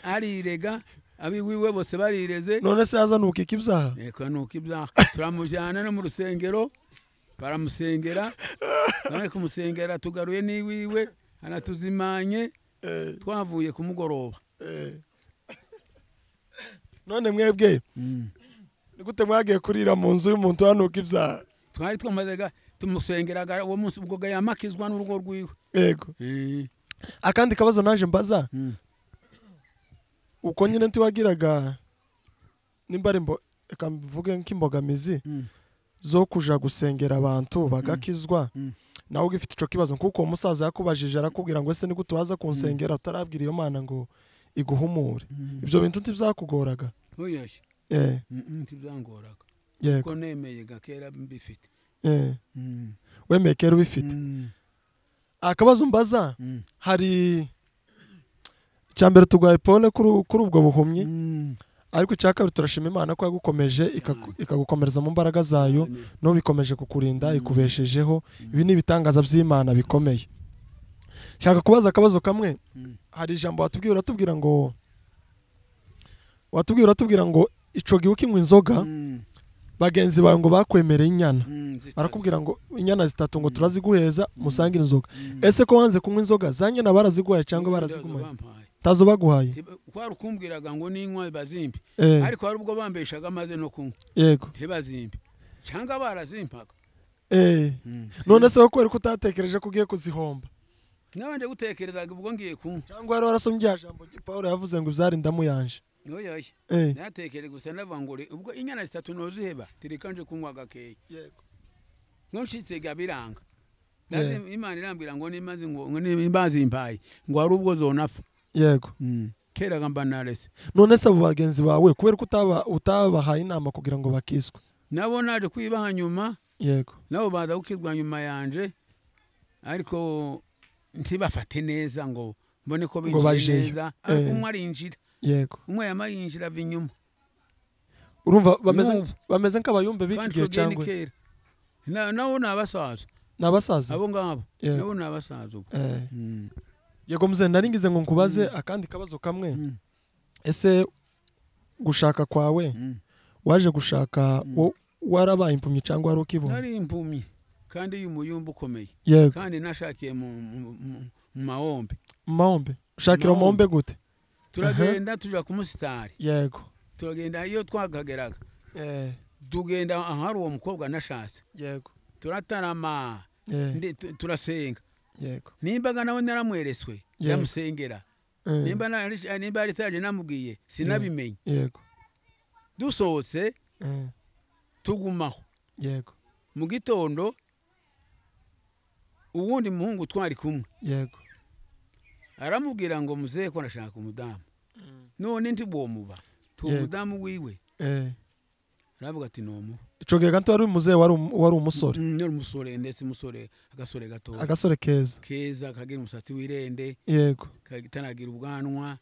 Arirega abiwiwe bose barireze. None se azanuka ikibyaha? Yego nuka ibyaha. Turamujyana no mu rusengero baramusengera, bari kumusengera tugaruye niwiwe anatuzimanye twavuye kumugoroba. None mwebwe ni gute mwagiye kurira mu nzu y'umuntu hanuka ibyaha? Twari twamaze tumusengeraga uwo munsi ubwo yamakizwa n'urugo rwiwe. Yego. Akandi kabazo naje mbaza, uko nyine ntiwagiraga nimba ari reka mvuge nk'imbogamizi zo kuja gusengera abantu bagakizwa, nawe ugifite ico kibazo, kuko uwo musaza yakubajije arakubwira ngo ese ni gute waza kunsengera utarabwira iyo Mana ngo iguhumure? Ibyo bintu ntibyakugoraga? Oya, ntibyangoraga. Yego. Ko nemeye gakera mbifite. Wemeye kera ubifite. Akabazo mbaza, hari icyambere tugwaye Paul kuri ubwo buhumyi, ariko icyakabiri turashima Imana ko yagukomeje ikagukomereza mu mbaraga zayo, no bikomeje kukurinda, ikubeshejeho. Ibi ni ibitangaza by'Imana bikomeye. Shaka kubaza akabazo kamwe. Hari ijambo watubwira, uratubwira ngo ico gihe ukinywa inzoga, bagenzi bawe ngo bakwemereye inyana, barakubwira ngo inyana zitatu ngo turaziguheza musangire inzoga. Ese ko wanze kunywa inzoga, za nyana baraziguhaye cyangwa barazigumaye? Tazo baguhaye. Kwari ukumbwiraga ngo ninywa bazimpe, ariko hari ubwo bambeshaga maze no kunywa. Yego. Ntibazimpe cyangwa barazimpaga. None se ko utatekereje ko ugiye kuzihomba? Nabanje gutekerezaga ubwo ngiye kunywa. Cyangwa wari warasomye rya jambo Paul yavuze ngo byari ndamuyanje? Oya. Natekere gusa ndavuga ngo ubwo inyana zitatu noziheba tirikanje kunywa gakeya. Yego. Nshitse gabiranga. Imana irambwira ngo nimaze ngo nimbazi impaye ngo hari ubwo zonafa. Yego. Kera gamba narese. None se abo bagenzi bawe kubera ko utabahaye inama kugira ngo bakizwe? Nabo naje kwibaha nyuma. Yego. Nabo baza gukizwa nyuma yanje, ariko ntibafate neza ngo mbone ko binjiye neza, ariko umwe arinjira. Yego. Umwe yamayinjira ava inyuma. Urumva bameze nk'abayumbe b'iki gihe cyangwa? Nabo nabasaza. Nabasaza? Abo ngabo. Nabo nabasaza ubwo. Yego mzee, naringize ngo nkubaze akandi kabazo kamwe. Ese gushaka kwawe, waje gushaka warabaye impumyi cyangwa wari ukibona? Nari impumyi kandi y'umuyumbu ukomeye. Yego. Kandi nashakiye mu maombe. Maombe? Ushakira mu maombe gute? Turagenda tuja ku musitari. Yego. Turagenda iyo twakageraga. Tugenda ahari uwo mukobwa nashatse. Yego. Turatarama. Turasenga. Yego. Nimbaga nawe naramwereswe ndamusengera. Nimba ari taje namubwiye sinabimenye. Yego. Dusohotse tugumaho. Yego. Mu gitondo uwundi muhungu twari kumwe. Yego. Aramubwira ngo muzehe ko nashaka umudamu. None ntibwomuba. Tumudamu wiwe. Aravuga ati nomu. Ico gihe ganto wari muzehe wari umusore. Yari umusore ndetse umusore agasore gato. Agasore keza. Keza kagira umusatsi wirende. Yego. Kagitanagira ubwanwa.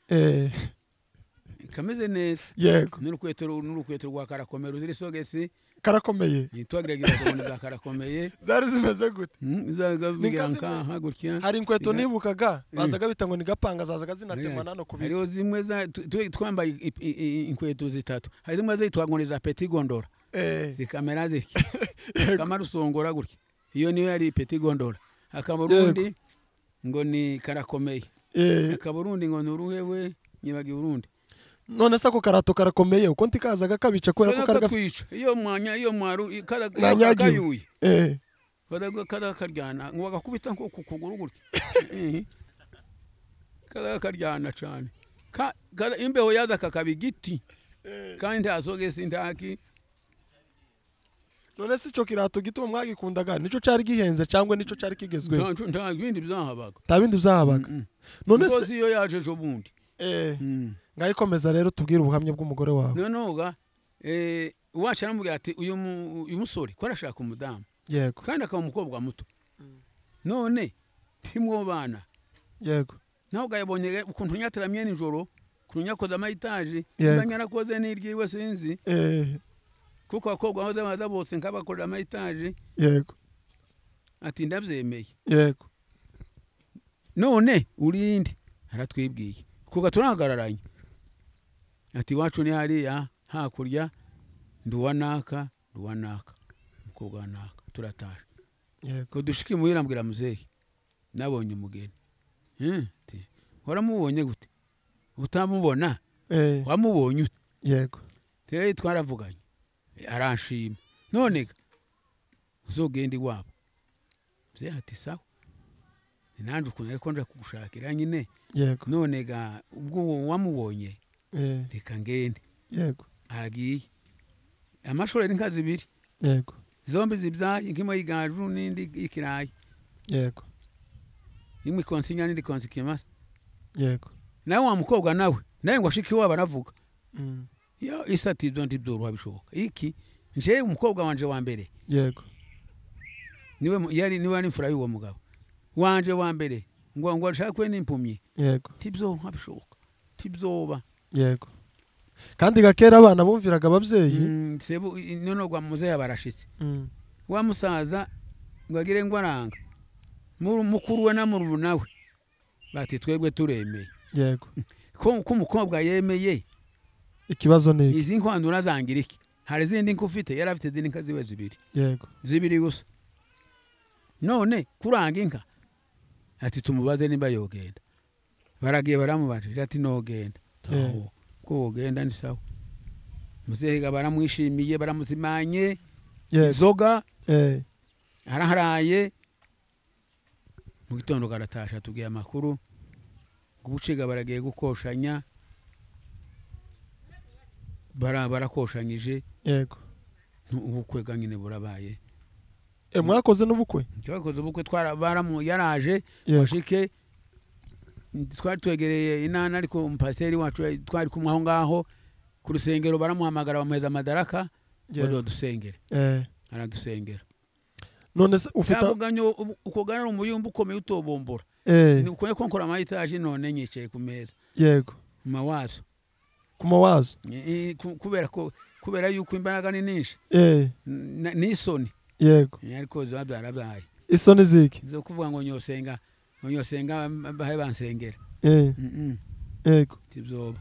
Kameze neza. Yego. N'urukweto rwa karakomeye ruzira isogesi. Karakomeye. Nitwagiragira kubona bwa karakomeye. Zari zimeze gute? Zaga nka gutya. Hari inkweto nibukaga bazaga bita ngo ni gapanga, zazaga zinatemana no kubitsa. Hariho zimwe za twambaye inkweto zitatu. Hari zimwe zitwa ngo ni za petit gondola. Zikamera ziki. Kamara usongora gutya. Iyo niyo yari petit gondola. Akaba urundi ngo ni karakomeye. Akaba urundi ngo nuruhewe nyibagiye urundi. None se ako karato karakomeye uko ntikazaga kabica kubera ko karagakwica. Iyo mwanya iyo mwaru kayuye. Badaga karyana ngo bagakubita nko ku kuguru gutya. Karyana cyane. Imbeho yaza kakaba igiti. Kandi ntasogesi ntaki. None se ico kirato gituma mwagikundaga nico cari gihenze cyangwa nico cari kigezweho? Nta bindi byahabaga. Nta bindi byahabaga. None se iyo yaje ejo bundi. Ngayikomeza rero tubwire ubuhamya bw'umugore wawe. Noneho uwacu aramubwira ati uyu musore ko arashaka umudamu. Yego. Kandi akaba umukobwa muto. None ntimwobana. Yego. Naho gayabonye ukuntu nyataramye nijoro, ukuntu nyakoze amayitaje, nimba nyarakoze n'iryiwe sinzi. Kuko abakobwa baza baza bose nkabakorera amayitaje. Yego. Ati ndabyemeye. Yego. None urinde aratwibwiye. Kuko turahagararanye. Ati wacu ni hariya hakurya nduwa naka umukobwa wa naka turatashe. Yego. Dushike muhira mbwira muzehe nabonye umugeni. Waramubonye gute? Utamubona? Wamubonye ute? Yego. Teye twaravuganye aranshima. None uzogenda iwabo. Muzehe ati sawa. Nanjye ukuntu ariko nje kugushakira nyine. Yego. None ga ubwo wamubonye reka ngende. Yego. Aragiye. Amashorera inka zibiri. Yego. Zombi zibyaye, inka imwe y'igaju n'indi y'ikirayi. Yego. Imwe ikonsa inyana indi ikonsa ikimasa. Yego. Nawe wa mukobwa nawe ngo ashike iwabo aravuga. Yo isi ati ibyo ntibyoroha bishoboka. Iki nje umukobwa wanje wa mbere. Yego. Niwe yari niwe ari imfura y'uwo mugabo. Wanje wa mbere ngo ashakwe n'impumyi. Yego. Ntibyoroha bishoboka. Ntibyoba. Yego. Kandi gakera abana bumviraga ababyeyi. Sebu none gwa muzehe barashitse. Wa musaza ngo agire ngo aranga. Mukuru we na murumuna we bati twebwe turemeye. Yego. Ko umukobwa yemeye. Ikibazo ni iki? Izi nkwandura zangira iki? Hari izindi nka ufite, yari afite izindi nka zibe zibiri. Yego. Zibiri gusa. None kuranga inka ati tumubaze nimba yogenda. Baragiye baramubajije ati nogenda. Taho. Ko wogenda ni sawa. Muzehe baramwishimiye baramuzimanye. Inzoga. Araharaye. Mu gitondo garatasha tubwiye amakuru. Gubuciga baragiye gukoshanya. Barakoshanyije. Yego. Ubukwe ganyine burabaye. Mwakoze n'ubukwe? Twakoze ubukwe twara yaraje bashike twari twegereye inana ariko umupaseri wacu twari kumwe aho ngaho ku rusengero baramuhamagara bamuheza amadaraka ngo dusengere. Aradusengera. None se ufite yavuganyo ukoganira umuyumba ukomeye utobombora. Ni uko konkora amayitaje none nyicaye ku meza. Yego. Mawazo. Ku mawazo. Kubera ko kubera yuko imbaraga ni nyinshi. N'isoni. Yego. Ariko zabyarabaye. Isoni ziki? Zo kuvuga ngo nyosenga bahe bansengera. Yego. Tibzoba.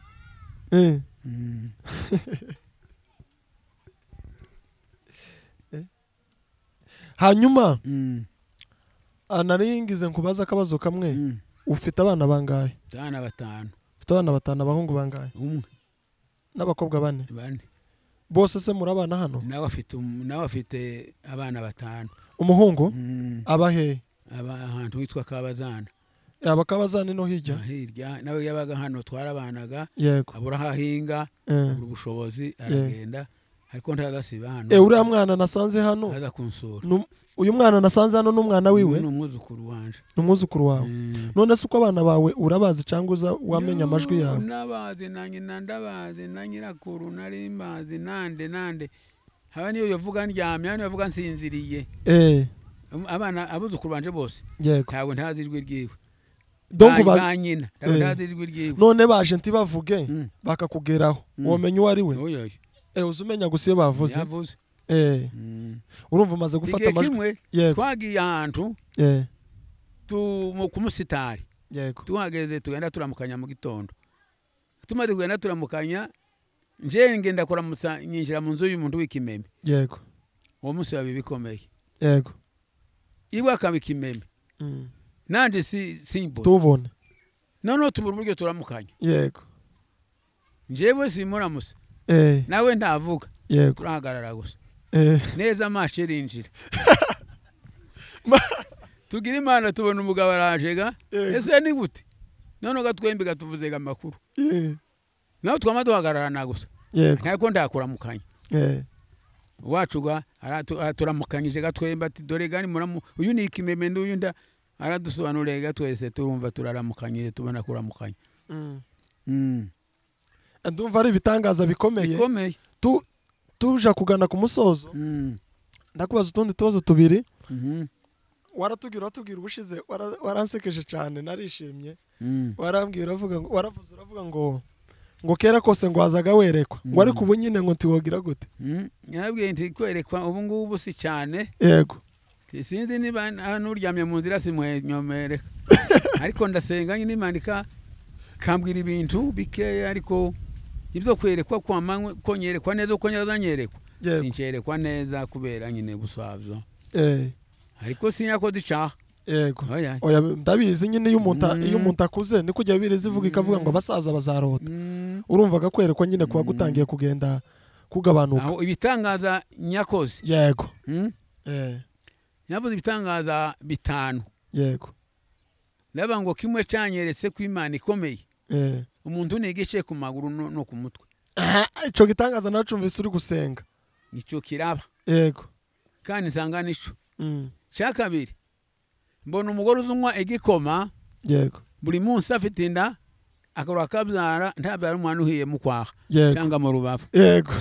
Hanyuma naringize nkubaza akabazo kamwe. Ufite abana bangahe? Abana batanu. Ufite abana batanu, abahungu bangahe? Umwe. N'abakobwa bane? Bane. Bose se murabana hano? Nawe afite abana batanu. Umuhungu? Aba he? Aba ahantu hitwa Kabazana. Aba Kabazana no hirya? Hirya nawe yabaga hano twarabanaga. Yego. Abura hahinga, abura ubushobozi aragenda. Ariko ntazasiba hano. Uriya mwana nasanze hano. Aza kunsura. Uyu mwana nasanze hano n'umwana wiwe? Ni umwuzukuru wanje. Ni umwuzukuru wawe. None se uko abana bawe urabazi cyangwa uza wamenya amajwi yawe? Nabazi na nyina ndabazi na nyirakuru nari mbazi nande. Haba niyo yovuga ndyamye, hano yavuga nsinziriye. Abana abuzukuru banje bose. Yego. Ntabwo ntazi ijwi ryiwe. Donc ba nyina ntabwo ntazi ijwi ryiwe. None baje ntibavuge bakakugeraho. Womenya uwo ari we? Oyo. Uzumenya gusa iyo bavuze. Yavuze. Urumva umaze gufata amajwi. Twagiye ahantu. Ku musitari. Yego. Tuhageze tugenda turamukanya mu gitondo. Tumaze kugenda turamukanya nje ngenda kuramutsa nyinjira mu nzu y'umuntu w'ikimeme. Yego. Uwo munsi babi bikomeye. Yego. Iwe akaba ikimeme. Nanje simbona. Tubone. None tubura uburyo turamukanya. Yego. Njewe simuramutsa. Nawe ndavuga. Yego. Turahagarara gusa. Neza amashe rinjira. Tugira Imana tubona umugabo arajega. Ese ni gute? None gatwembe gatuvuzega amakuru. Nawe twama duhagararana gusa. Yego. Ntako ndakuramukanya. Wacu ga araturamukanyije gatwembe ati dore gani muramu uyu ni ikimeme n'uyu nda aradusobanurira gatwese turumva turaramukanyije tubona kuramukanya. Ndumva ari ibitangaza bikomeye. Tuja kugana ku musozo. Ndakubaza utundi tubazo tubiri. Waratubwira ubushize waransekeje cyane narishimye. Warambwira uravuga ngo waravuze uravuga ngo kera kose ngo wazaga werekwa. Ngo ariko ubu nyine ngo ntiwogira gute? Narabwiye nti kwerekwa ubu ngubu si cyane. Yego. Sinzi niba nuryamye mu nzira simwenyomereka. Ariko ndasenga nyine Imana kambwira ibintu bikeya ariko ibyo kwerekwa kwa manywe ko nyerekwa neza uko nyerekwa. Sincerekwa neza kubera nyine busavyo. Ariko sinyakoze icaha. Yego. Oya ndabizi nyine iyo umuntu akuze niko ujya birizi ivuga ikavuga ngo abasaza bazarota. Urumvaga kwerekwa nyine kuba gutangiye kugenda kugabanuka. Aho ibitangaza nyakoze. Yego. Nyavuze ibitangaza bitanu. Yego. Ndaba ngo kimwe cyanyeretse ko Imana ikomeye. Umuntu nigice ku maguru no ku mutwe. Ico gitangaza nacumvise uri gusenga. Nicyo kiraba. Yego. Kandi nsanga nico. Cya kabiri mbona umugore uzunywa igikoma. Yego. Buri munsi afite inda akora akabyara ntabyara umwana uhiye mu kwaha cyangwa mu rubavu. Yego.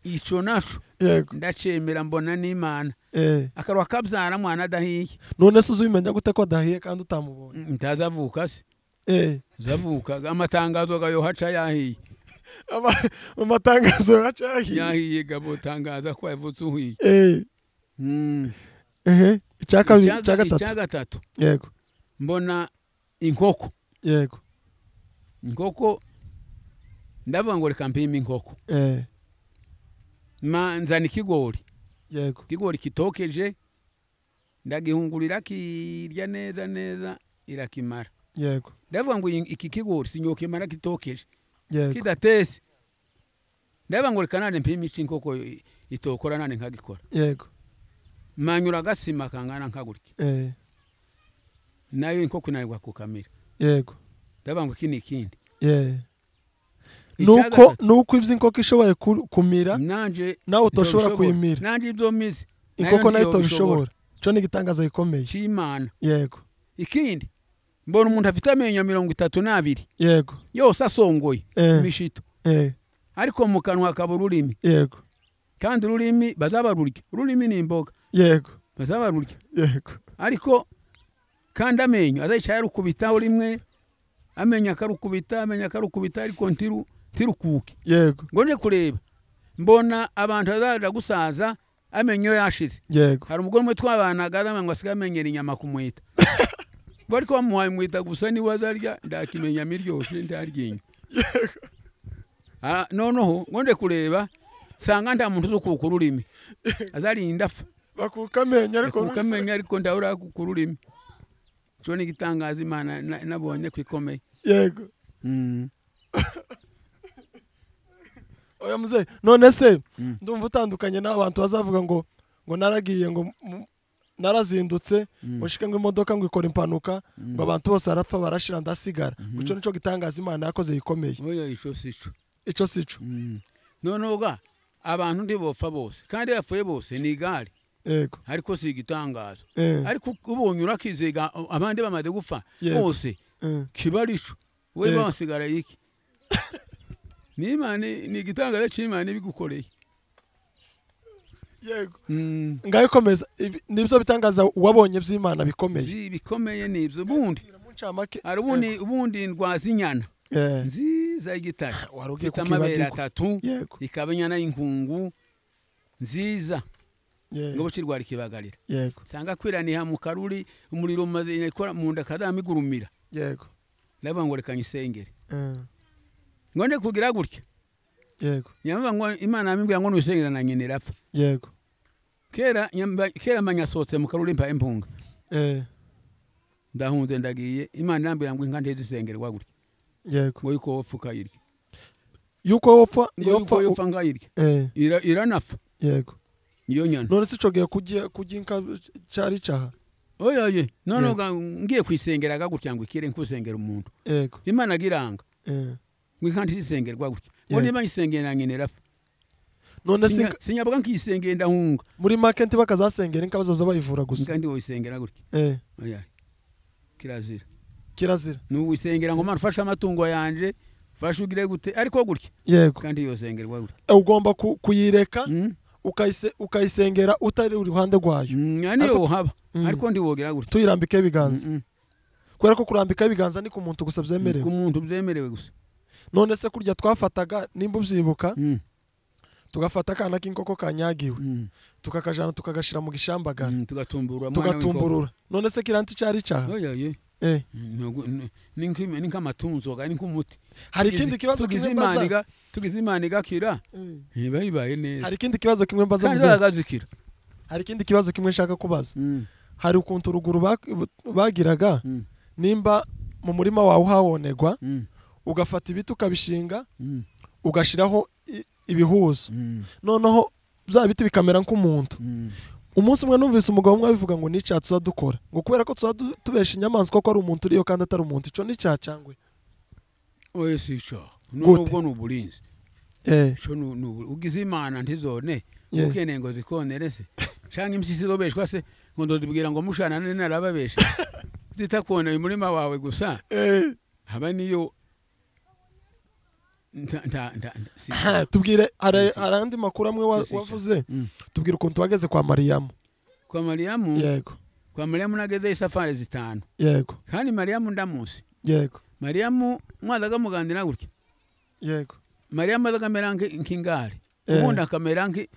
Ico naco. Yego. Ndacemera mbona n'Imana. Akarwa kabyara mwana adahiye. None se uzubimenya gute ko adahiye kandi utamubonye? Ntazavuka se. Zavuka amatangazo gayo haca yahiye. Amatangazo haca yahiye. Yahiye gabo tangaza ko yavutse uhiye. Icya kabiri, icya gatatu. Icya gatatu. Yego. Mbona inkoko. Yego. Inkoko ndavuga ngo reka mpime inkoko. Ma nzana ikigori. Yego. Ikigori kitokeje ndagihungurira kirya neza neza irakimara. Yego. Ndavuga ngo iki kigori sinyokimara kitokeje. Yego. Kidatese. Ndavuga ngo reka nane mpime inkoko itokora nane nkagikora. Yego. Manyura agasima kangana nkagurya. Nayo inkoko inanirwa kukamira. Yego. Ndavuga ngo iki ni ikindi. Nuko ibyo inkoko ishoboye kumira nanje nawe utoshobora kuyimira. Nanje ibyo mizi inkoko nayo itobishobora. Cyo ni igitangaza gikomeye cy'Imana. Yego. Ikindi mbona umuntu afite amenyo 32. Yego. Yose asongoye imishito. Ariko mu kanwa akaba ururimi. Yego. Kandi ururimi bazabarurya. Ururimi ni imboga. Yego. Bazabarurya. Yego. Ariko kandi amenyo azayicaye arukubitaho rimwe, amenyo akarukubita, amenyo akarukubita ariko ntirukuke. Yego. Ngo nje kureba mbona abantu bazaja gusaza amenyo yashize. Yego. Hari umugore umwe twabanaga ngo asigaye amenyera inyama kumwita. Ngo ariko bamuhaye mwita gusa niwe azarya ndakimenya miryoshe ndaryinya. Yego. Noneho ngo nje kureba nsanga nta muntu uzukuka ururimi. Azarinda apfa. Bakuka amenyo ariko bakuka amenyo ariko ndahora kuka ururimi. Cyo ni igitangaza Imana nabonye kwikomeye. Yego. Oya muze, none se ndumva utandukanye n'abantu bazavuga ngo naragiye ngo narazindutse mushike ngo imodoka ngo ikora impanuka ngo abantu bose arapfa barashira ndasigara. Ico nico gitangaza Imana yakoze gikomeye. Oya ico sico. Ico sico. None ga abantu ndibopfa bose kandi yapfuye bose ni igare. Yego. Ariko si igitangazo. Ariko ubonye urakizega abandi bamaze gupfa bose kibarico we basigara iki. N'Imana ni igitangazo cy'Imana ibigukoreye. Yego. Ngayo komeza nibyo bitangaza wabonye by'Imana bikomeye. Bikomeye nibyo ubundi. Hari ubundi ndwaza inyana. Nziza y'igitare. Warugiye amabere atatu ikaba inyana y'inkungu nziza. Ngo bukirwara ikibagarira. Yego. Sanga kwiraniha mu karuri umuriro maze ikora mu nda kadamigurumira. Yego. Ndavuga ngo reka nyisengere. Ngo nde kugira gutya. Yego. Nyamba ngo Imana yambwira ngo nusengera na nyine rapfa. Yego. Kera kera manyasotse mu karuri mpa impunga. Ndahunze ndagiye Imana yambwira ngo inka ntezisengerwa gutya. Yego. Ngo yuko wopfa ukayirya. Yuko wopfa yopfa ngayirya. Iranafa. Yego. Niyo nyana. None se ico gihe kujya inka cari caha? Oya ye. None ngiye kwisengeraga gutya ngo ikire nkusengera umuntu. Yego. Imana giranga. Ngo inka ntizisengerwa gutya. Ngo niba nyisengera nyine rapfa. None se sinyabuga nkisengera ndahunga. Muri make ntibakazasengera inka bazoza bayivura gusa. Inka ndi woyisengera gutya. Oya. Kirazira. Kirazira. Nuwisengera ngo Mana ufashe amatungo yanje, ufashe ugire gute ariko gutya. Yego. Kandi yosengerwa gutya. Ugomba kuyireka ukayisengera utari uruhande rwayo. Niyo haba. Ariko ndiwogera gutya. Tuyirambike ibiganza. Kubera ko kurambika ibiganza ni ku muntu gusa byemerewe. Ku muntu byemerewe gusa. None se kurya twafataga nimba ubyibuka tugafata akana k'inkoko kanyagiwe tukakajana tukagashira mu gishambagara tugatumburura. None se kiranti cari caha? Oya ye. Ni nk'amatunzo ga ni nk'umuti. Hari ikindi kibazo kimwe mbaza. Tugize Imana igakira. Ntibayibaye neza. Hari ikindi kibazo kimwe mbaza muze. Kandi Hari ikindi kibazo kimwe nshaka kubaza. Hari ukuntu ruguru bagiraga nimba mu murima wawe hawonegwa ugafata ibiti ukabishinga ugashiraho ibihuzo noneho bya biti bikamera nk'umuntu. Umunsi umwe numvise umugabo umwe abivuga ngo nica tuzadukora ngo kubera ko tuzatubesha inyamaswa ko ari umuntu uriyo kandi atari umuntu. Ico nica cangwe? Oya si ico. Nubwo ni uburinzi. Cyo ugize Imana ntizone ukeneye ngo zikonere se canke impyisi zobeshwa se ngo ndozibwira ngo mushana nane narababesha zitakoneye umurima wawe gusa. Haba niyo tubwire arandi makuru amwe wavuze. Tubwire ukuntu wageze kwa Mariyamu. Kwa Mariyamu? Yego. Kwa Mariyamu nageze isafari zitanu. Yego. Kandi Mariyamu ndamuzi. Yego. Mariyamu mwazaga muganira gutya. Yego. Mariyamu azaga amera nk'ingare. Ubundi akamera nki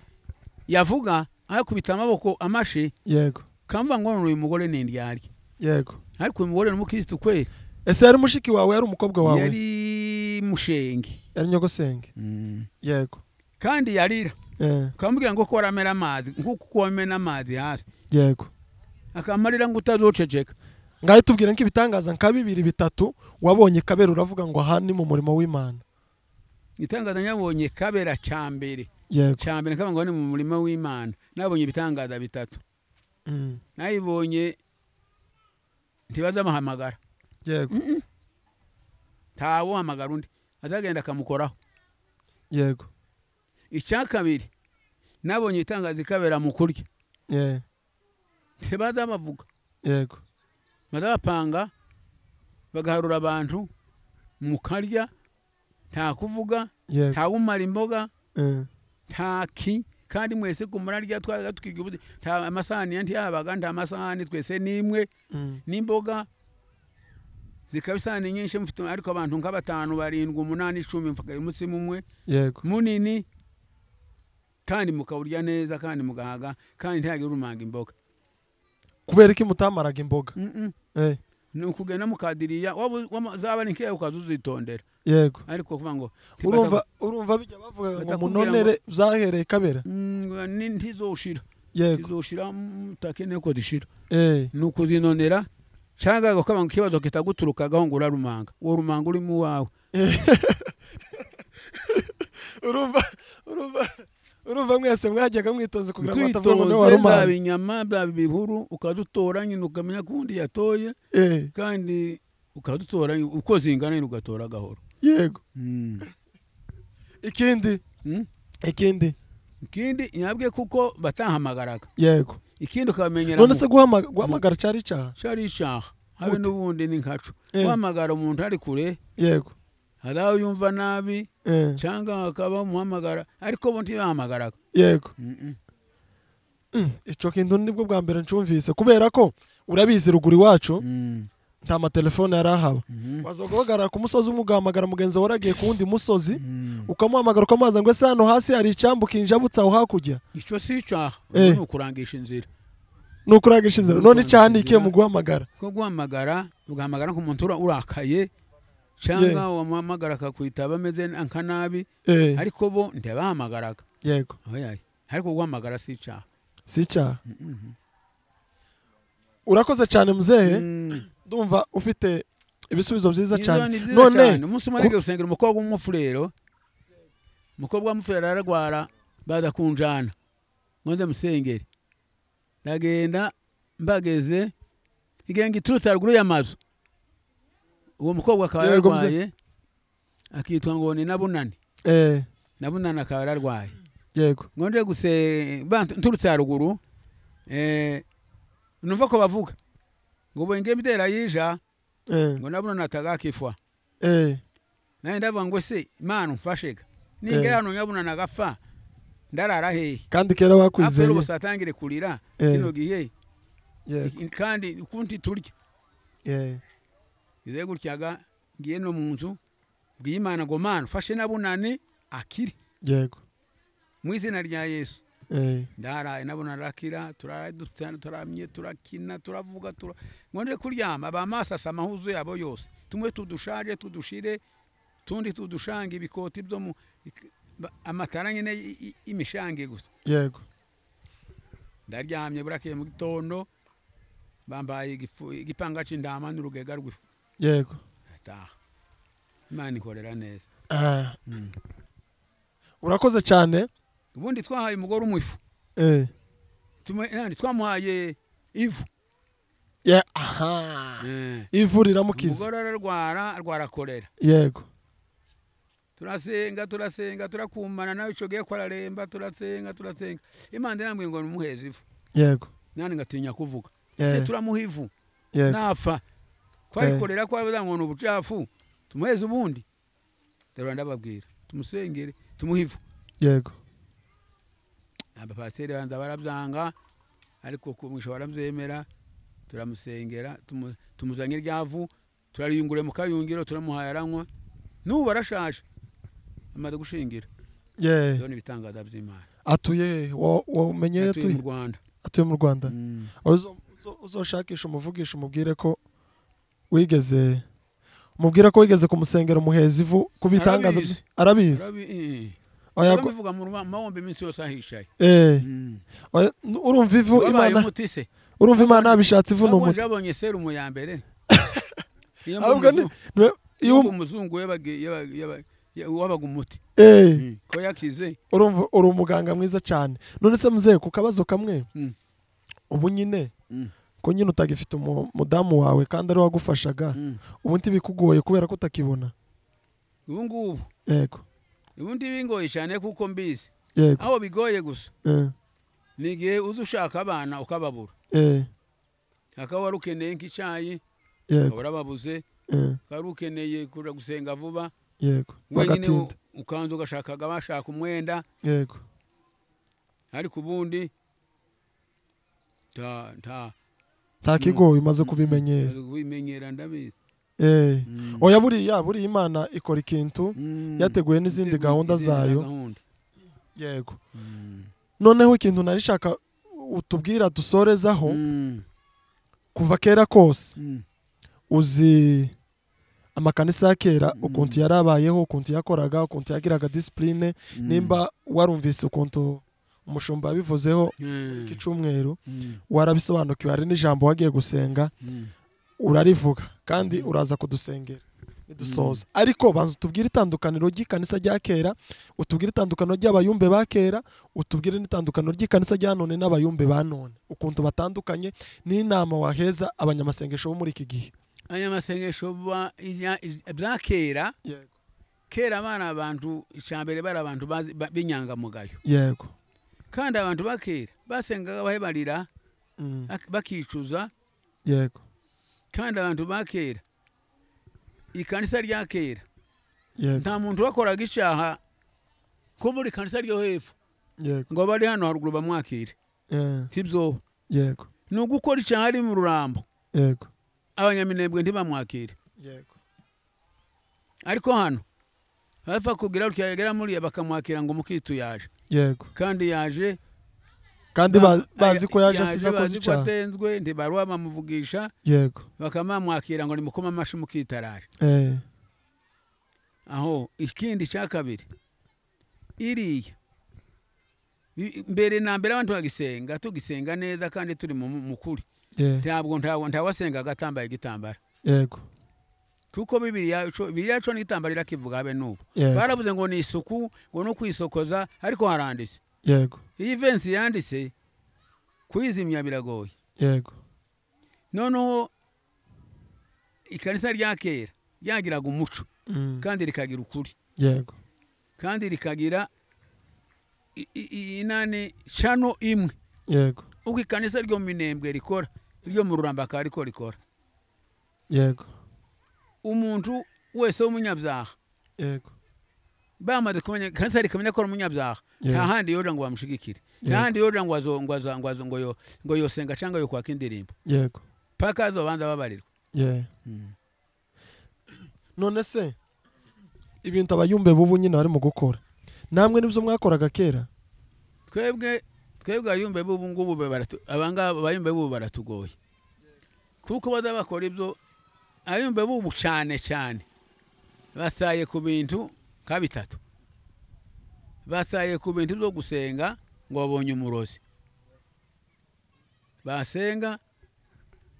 yavuga akubita amaboko amashi. Yego. Kamva ngo uyu mugore ni indyarya. Yego. Ariko uyu mugore ni umukristo kweli. Ese yari mushiki wawe, yari umukobwa wawe? Yari mushenge. Yari nyogosenge. Yego. Kandi yarira. Kamubwira ngo ko aramera amazi nkuko komena amazi hasi. Yego. Akamarira ngo utazoceceka. Ngaye tubwire nk'ibitangaza nka bibiri bitatu wabonye Kabera uravuga ngo aha ni mu murimo w'Imana. Itangaza nyabonye Kabera cyambere. Yego. Cyambere nkaba ngo ni mu murimo w'Imana. Nabonye ibitangaza bitatu. Nayibonye ntibazamuhamagara. Yego. Tawo hamagara undi azagenda akamukoraho. Yego. Icya kabiri nabonye itangaza Kabera mu kurya. Ntibazabavuga. Yego. Bazapanga bagaharura abantu mukarya nta kuvuga nta umara imboga nta ki kandi mwese kumurarya twaga tukiga ubuze nta amasahani ntiyabaga nta amasahani twese nimwe n'imboga zikaba isahani nyinshi mufite ariko abantu nka 5 7 8 10 mfaka umutsima umwe. Yego. Munini kandi mukawurya neza kandi mugahaga kandi ntiyagira urumanga imboga. Kubera iki mutamaraga imboga? Ni ukugenda mukadiriya zaba ni nkeya ukazuzitondera. Yego. Ariko kuvuga ngo urumva bijya bavuga ngo munonere byahereye Kabera. Ntizoshira. Yego. Ntizoshira mutakene ko zishira. Ni ukuzinonera cyangwa ukaba ngo ikibazo kitaguturukagaho ngo urarumanga. Uwo rumanga uri mu wawe. Urumva mwese mwajyaga mwitoze kugira ngo batavuga ngo warumanze. Twitoze inyama bya bihuru ukadutora nyine ukamenya kundi yatoye. Kandi ukadutora uko zingana nyine ugatora gahoro. Yego. Ikindi. Ikindi. Ikindi nyabwe kuko batahamagaraga. Yego. Ikindi ukamenyera. None se guhamagara cari cyaha? Cari cyaha. Habe n'ubundi ni nkaco. Guhamagara umuntu ari kure. Yego. Haraho yumva nabi cyangwa akaba muhamagara ariko bo ntibahamagaraga. Yego. Ico kintu nibwo bwa mbere ncumvise kubera ko urabizi ruguru iwacu nta matelefone yarahaba. Wazoga ku musozi umugamagara mugenzi waragiye ku wundi musozi ukamuhamagara ukamubaza ngo ese hano hasi hari icambu kinjabutsa aho hakurya. Ico si icaha, ni ukurangisha inzira. Ni ukurangisha inzira. None icaha ni ikihe mu guhamagara? Ko guhamagara ugahamagara ku muntu urakaye cyangwa wamuhamagara akakwitaba ameze nka nabi ariko bo ntibahamagaraga. Yego. Ariko guhamagara si icaha. Si icaha. Urakoze cyane muzehe. Ndumva ufite ibisubizo byiza cyane. None umunsi umwe ngiye gusengera umukobwa w'umufurero. Umukobwa w'umufurero ararwara baza kunjana ngo nze musengere. Ndagenda mbageze igenge iturutse haruguru y'amazu. Uwo mukobwa akaba yararwaye akitwa ngo ni Nabunani. Nabunani akaba yararwaye. Yego. Ngo nje nturutse haruguru numva ko bavuga ngo bwenge midera yija ngo Nabunani atagakifwa. Naye ndavuga ngo se Imana umfashega ningera hano Nyabunani agafa ndarara hehe. Kandi kera bakwizeye. Apero basatangire kurira kino gihe. Kandi kunti turya. Ize gutyaga ngiye no mu nzu bwiye Imana ngo Mana ufashe Nabunani akiri. Yego. Mu izina rya Yesu. Ndaraye Nabunani arakira turaraye turamye turakina turavuga ngo nje kuryama abamasasa amahuzo yabo yose tumwe tudushaje tudushire tundi tudushanga ibikoti byo mu amatara nyine imishange gusa. Yego. Ndaryamye burakeye mu gitondo bambaye igipanga c'indama n'urugega rw'ifu. Yego. Ataha. Imana ikorera neza. Urakoze cyane. Ubundi twahaye umugore umwifu. Twamuhaye ivu. Ivu riramukiza. Umugore ararwara arwara kolera. Yego. Turasenga turasenga turakumana nawe ico gihe ko araremba, turasenga turasenga, Imana irambwiye ngo numuheze ivu. Yego. Nani ngatinya kuvuga. Se turamuha ivu. Yego. Nafa kwarikorera ko abaza ngo n'ubucafu, tumuheze ubundi. Rero ndababwira tumusengere tumuhe ivu. Yego. Abapasiteri banza barabyanga, ariko kumwisha barabyemera, turamusengera, tumuzanye iryavu, turariyungure mu kayungiro, turamuhaye aranywa. N'ubu arashaje amaze gushingira. Ibyo ni ibitangaza by'Imana. Atuye wamenye atuye mu Rwanda. Atuye mu Rwanda. Uzoshakisha umuvugisha umubwire ko wigeze, umubwire ko wigeze kumusengera umuheza ivu kubitangaza. Arabizi. Arabivuga mu mahombe iminsi yose ahishaye. Urumva ivu Imana. Urumva Imana abishatse ivu n'umuti. Yabonye serumu ya mbere. Iyo umuzungu wabaga umuti. Ko yakize. Urumva uri umuganga mwiza cyane. None se muzehe, ku kabazo kamwe, ubu nyine ko nyine utagifite umudamu wawe kandi ari wagufashaga, ubu ntibikugoye kubera ko utakibona? Ubu ngubu. Yego. Ubundi bingoye cyane kuko mbizi. Yego. Aho bigoye gusa. Ni igihe uza ushaka abana ukababura. Akaba wari ukeneye nk'icyayi, urababuze. Wari ukeneye kuja gusenga vuba. Yego. Bagatinda. Ukanza ugashakaga bashaka umwenda. Yego. Ariko ubundi nta kigoye, umaze kubimenyera. Kubimenyera ndabizi. Oya, buriya Imana ikora ikintu yateguye n'izindi gahunda zayo. Yego. Noneho ikintu narishaka utubwira dusorezaho, kuva kera kose uzi amakanisa ya kera ukuntu yarabayeho, ukuntu yakoraga, ukuntu yagiraga discipline. Nimba warumvise ukuntu umushumba yabivuzeho iki cyumweru, warabisobanukiwe. Hari n'ijambo wagiye gusenga urarivuga kandi uraza kudusengera nidusoza. Ariko banza utubwire itandukaniro ry'ikanisa rya kera, utubwire itandukaniro ry'abayumbe ba kera, utubwire n'itandukaniro ry'ikanisa rya none n'abayumbe ba none, ukuntu batandukanye, n'inama waheza abanyamasengesho bo muri iki gihe. Abanyamasengesho ba kera, kera bari abantu icambere, bari abantu b'inyangamugayo. Yego. Kandi abantu ba kera basengaga bahebarira, bakicuza. Yego. Kandi abantu ba kera, ikanisa rya kera, nta muntu wakoraga icyaha ko muri kanisa ryo hepfo ngo bari hano haruguru bamwakire. Sibyo? Yego. Ni ugukora icyaha ari mu Rurambo. Yego. Abanyaminembwe ntibamwakire. Yego. Ariko hano bapfa kugira utya yagera muri bakamwakira ngo mukitu yaje. Yego. Kandi yaje, kandi bazi ko yaje asize akoze icyaha. Atenzwe ntibaruwa bamuvugisha. Yego. Bakamamwakira ngo nimukoma amashi mukitaraje. Aho ikindi cya kabiri, iriya mbere na mbere abantu bagisenga, tugisenga neza kandi turi mu kuri. Ntabwo ntawasengaga atambaye igitambara. Yego. Kuko Bibiliya cyo n'igitambara irakivuga habe n'ubu. Baravuze ngo ni isuku, ngo no kwisokoza, ariko haranditse. Yego. Iyi vensi yanditse kuyizimya biragoye. Yego. Noneho ikanisa rya kera ryagiraga umuco, kandi rikagira ukuri. Yego. Kandi rikagira inani shano imwe. Yego. Uko ikanisa ryo mu Minembwe rikora, ryo mu Ruramba akaba ariko rikora. Yego. Umuntu wese w'umunyabyaha. Yego. Bamaze kumenya kanisa rikamenya ko ari umunyabyaha, nta handi yoja ngo bamushigikire, nta handi yoja ngo ngo yosenga cyangwa yo kwaka indirimbo. Yego. Paka azobanza babarirwa. None se ibintu abayumbe bubu nyine bari mu gukora, namwe nibyo mwakoraga kera? Twebwe abayumbe bubu ngubu abangaba abayumbe bubu baratugoye, kuko bazabakora ibyo abayumbe bubu cyane cyane basaye ku bintu nka bitatu. Basaye ku bintu byo gusenga ngo babonye umurozi, basenga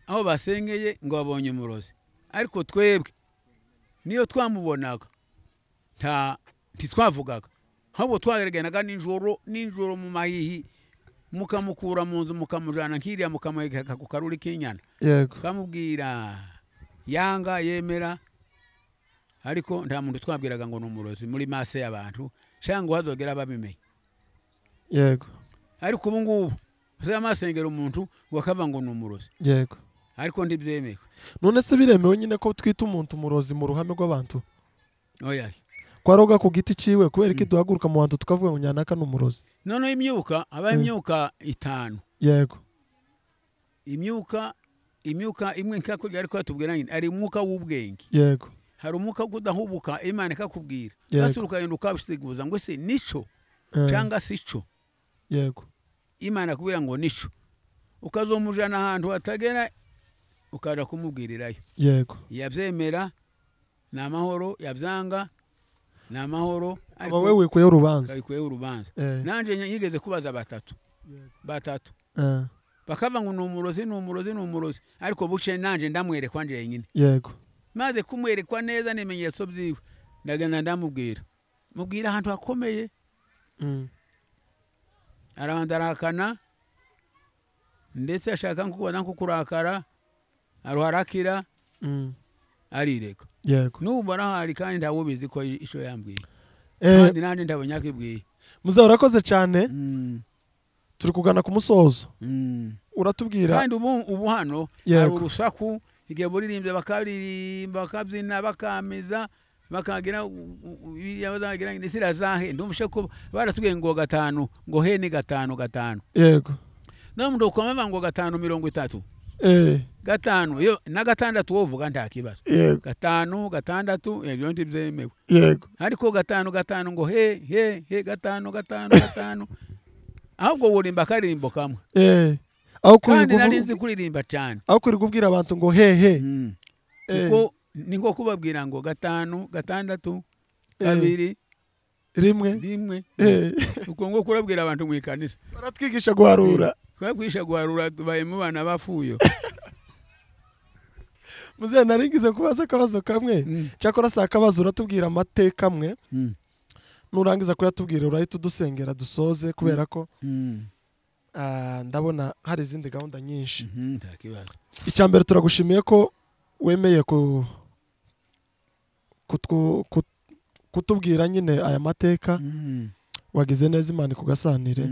aho basengeye ngo babonye umurozi. Ariko twebwe niyo twamubonaga ntitwavugaga, ahubwo twageregenaga nijoro nijoro mu mahihi, mukamukura mu nzu mukamujana nkiriya, mukamuheka ku karuri k'inyana. Yego. Kamubwira yanga yemera, Ariko nta muntu twabwiraga ngo ni umurozi muri masse y'abantu cyangwa hazogera babimenye. Yego. Ariko ubu ngubu amasengero umuntu ngo akava ngo ni umurozi. Yego. Ariko ndibyemewe. None se biremewe nyine ko twita umuntu umurozi mu ruhame rw'abantu? Oya. Kwaroga ku giti ciwe kubera iki duhaguruka mu bantu tukavuga ngo nyanaka ni umurozi? None imyuka aba imyuka 5. Yego. Imyuka imwe nkakurya ariko atubwira nyine ari umwuka w'ubwenge. Yego. Hari umwuka wo kudahubuka Imana ikakubwira. Basuruka yenda ukabishiguza ngo se nico cyangwa sico. Yego. Imana akubwira ngo nico. Ukazomujana ahantu atagera ukaja kumubwirirayo. Yego. Yabyemera na amahoro, yabyanga na amahoro. Ariko wewe wikuye urubanza. Wikuye urubanza. Nanje yigeze kubaza batatu. Batatu. Bakava ngo numurozi numurozi numurozi ariko buce nanje ndamwerekwa nje nyine. Yego. Maze kumwerekwa neza n'imenyetso byiwe ndagenda ndamubwira. Mubwira ahantu hakomeye. Arabanza arakana ndetse ashaka nkubona nko kurakara aruharakira arireka. Yego. Nubu arahari kandi ndawubizi ko ico yambwiye. Kandi nanje ndabonye akibwiye. Muze urakoze cyane. Turi kugana ku musozo. Uratubwira kandi ubu hano hari urusaku igihe buririmbye bakaririmba bakabyina bakamiza bakagira bazagira indisira zahe ndumvishe ko baratubwiye ngo 5 ngo he ni 5 5. Yego. Namundo komama ngo 5 30. 5 yo na 6 wovuga nta kibazo. Yego. 5 6 ibyo ndibyemewe. Yego. Ariko 5 5 ngo he he he 5 5 5 ahubwo worimba karimbo kamwe. Aho kandi nari kuririmba cyane. Aho kuri kubwira abantu ngo he he. Kuko niko kubabwira ngo 5 6 2 1 1. Uko ngo kurabwira abantu mu ikanisa. Baratwigisha guharura. Kwakwisha guharura tubaye mu bana bafuyo. Muze naringize kubaza akabazo kamwe. Cyakora sa akabazo uratubwira amateka amwe. Nurangiza kuyatubwira urahita udusengera dusoze kubera ko ndabona hari izindi gahunda nyinshi. Nta kibazo. Icyambere turagushimiye ko wemeye kutubwira nyine aya mateka. Wagize neza Imana ikugasanire.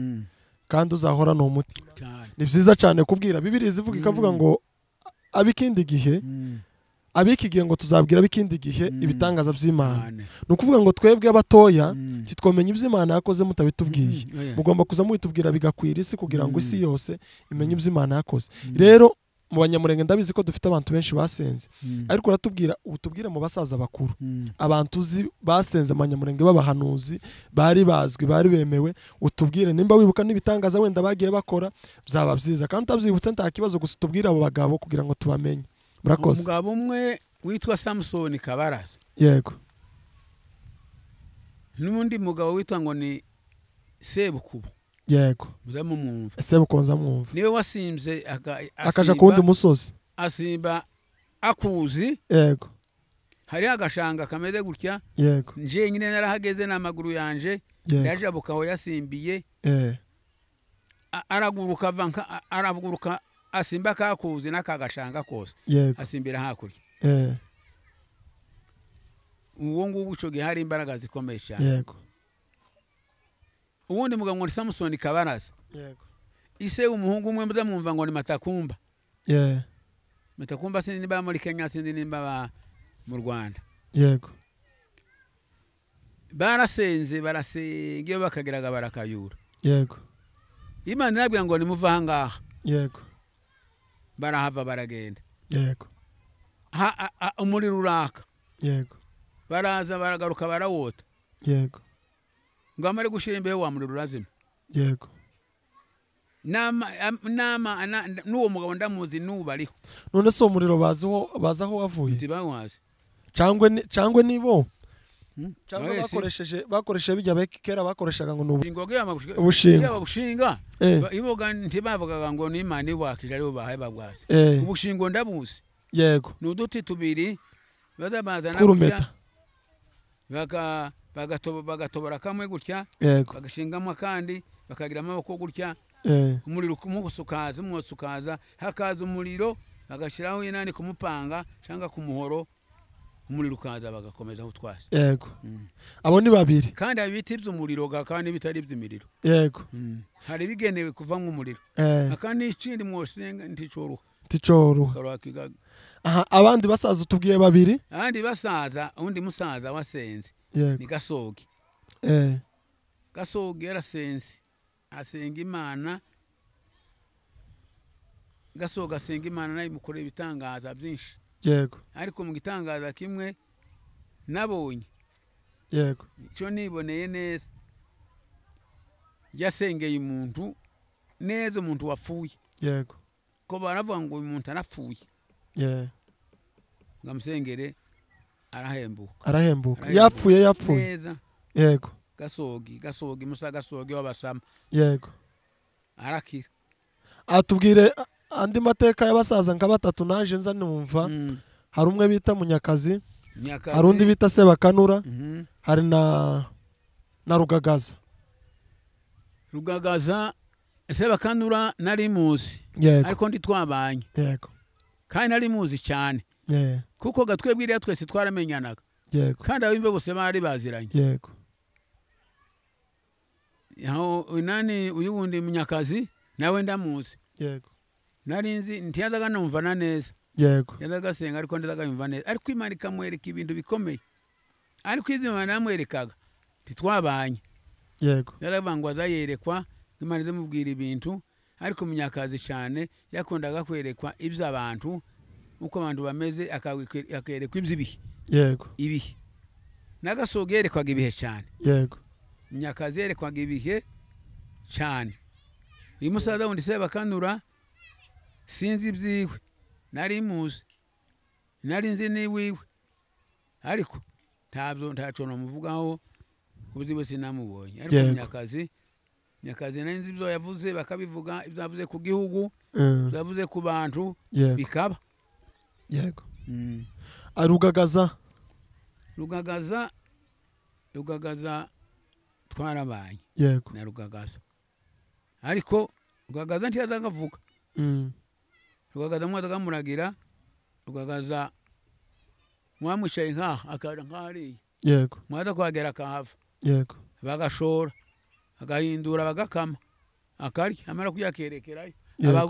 Kandi uzahora no umutima. Ni byiza cyane kubwira Bibiliya izivuga ikavuga ngo abikindi gihe abiki gihe ngo tuzabwira abikindi gihe ibitangaza by'Imana. Nukuvuga ngo twebwe abatoya titwomenya iby'Imana yakoze mutabitubwiye. Mugomba kuza mubitubwira bigakwira isi kugira ngo isi yose imenye iby'Imana yakoze. Rero mu Banyamurenge ndabizi ko dufite abantu benshi basenze. Ariko uratubwira utubwire mu basaza bakuru. Abantu uzi basenze Abanyamurenge b'abahanuzi bari bazwi bari bemewe, utubwire nimba wibuka n'ibitangaza wenda bagiye bakora byaba byiza. Kandi utabyibutse nta kibazo gusa utubwire abo bagabo kugira ngo tubamenye. Murakoze. Umugabo umwe witwa Samson Kabaraza. Yego. N'undi mugabo witwa ngo ni Sebukubo. Yego. Muzamumwumva. Sebukubo nzamwumva. Niwe wasimze akaja ku wundi musozi. Asimba akuzi. Yego. Hari agashanga kameze gutya. Yego. Nje nyine narahageze n'amaguru yanje. Ndajabuka aho yasimbiye. Araguruka vanka araguruka asimba kakuzi nakagashanga kose. Yego. Asimbira hakurya. Uwo ngubu ico gihe hari imbaraga zikomeye cyane. Yego. Uwundi mugabo ngo ni Samson Kabaraza. Yego. Ise umuhungu umwe muzamwumva ngo ni Matakumba. Matakumba sinzi nimba muri Kenya sinzi nimba mu Rwanda. Yego. Barasenze barasenga iyo bakageraga barakayura. Yego. Imana irabwira ngo nimuva aha ngaha. Yego. Barahava baragenda. Yego. Umuriro uraka. Yego. Baraza baragaruka barawota. Yego. Ngo amare gushira imbeho wa muriro urazima. Yego. Nama n'uwo mugabo ndamuzi n'ubu ariho. None se umuriro bazi aho wavuye? Ntibawazi. Cangwe nibo. Cyangwa bakoresheje bijya kera bakoreshaga ngo ubushinga. Ubushinga. Iboga ntibavugaga ngo ni Imana ibwakije aribo bahaye babwaze. Ubushingo ndabuzi. Yego. Ni uduti tubiri bazabazana gutya. Bagatobora kamwe gutya. Bagashingamo akandi bakagira amaboko gutya. Umuriro kumusukaza umwosukaza hakaza umuriro bagashiraho inani kumupanga cyangwa kumuhoro. Umuriro ukaza bagakomeza utwasi. Yego. Abo ni babiri. Kandi abiti by'umuriro kandi bitari by'imiriro. Yego. Hari bigenewe kuvamo umuriro. Akandi ikindi mwosenga nticoroha. Ticoroha. Aha abandi basaza utubwiye babiri. Abandi basaza undi musaza wasenze. Ni Gasogi. Gasogi yarasenze. Asenga Imana. Gasogi asenga Imana nayo imukorera ibitangaza byinshi. Yego. Ariko mu gitangaza kimwe nabonye. Yego. Icyo niboneye neza. Yasengeye umuntu neza, umuntu wapfuye. Yego. Ko baravuga ngo uyu muntu arapfuye. Ngamusengere arahembuka. Arahembuka. Yapfuye. Neza. Yego. Gasogi musa Gasogi wabasama. Yego. Arakira. Atubwire andi mateka y'abasaza nka batatu naje nza numva. Hari umwe bita Munyakazi, hari undi bita Sebakanura, hari na Rugagaza. Rugagaza Sebakanura nari muzi. Ariko ndi twabanye. Yego. Kandi nari muzi cyane. Kuko gatwebwiriya twese twaramenyanaga. Yego. Kandi abimbe bose bari baziranye. Yego. Aho nani uyu wundi Munyakazi nawe ndamuzi. Yego. Nari nzi ntiyazaga numva neza. Yego. Yazaga asenga ariko ndazaga yumva neza. Ariko Imana ikamwereka ibintu bikomeye. Ariko ibyo Imana yamwerekaga titwabanye. Yego. Yarabangwa azayerekwa Imana izamubwira ibintu. Ariko Munyakazi cyane yakundaga kwerekwa ibyo abantu uko abantu bameze, akerekwa iby'ibihe. Yego. Ibihe. Nagasogi yerekwaga ibihe cyane. Yego. Munyakazi yerekwaga ibihe cyane. Uyu musaza wundi Sebakanura sinzi ibyiwe, nari muzi, nari nzi niwiwe, ariko ntabyo ntaco nomuvugaho kubuzi sinamubonye. Ariko Munyakazi nari nzi ibyo yavuze bakabivuga, ibyo yavuze ku gihugu, ibyo yavuze ku bantu bikaba. Yego. Rugagaza Rugagaza twarabanye. Yego. Na Rugagaza. Ariko Rugagaza ntiyazaga avuga. Rugagaza mwazaga muragira, Rugagaza mwamucaye nkaha akara nkariye. Yego. Mwaza kwagera akahava. Yego. Bagashora, agahindura bagakama, akarya amara kuyakerekerayo.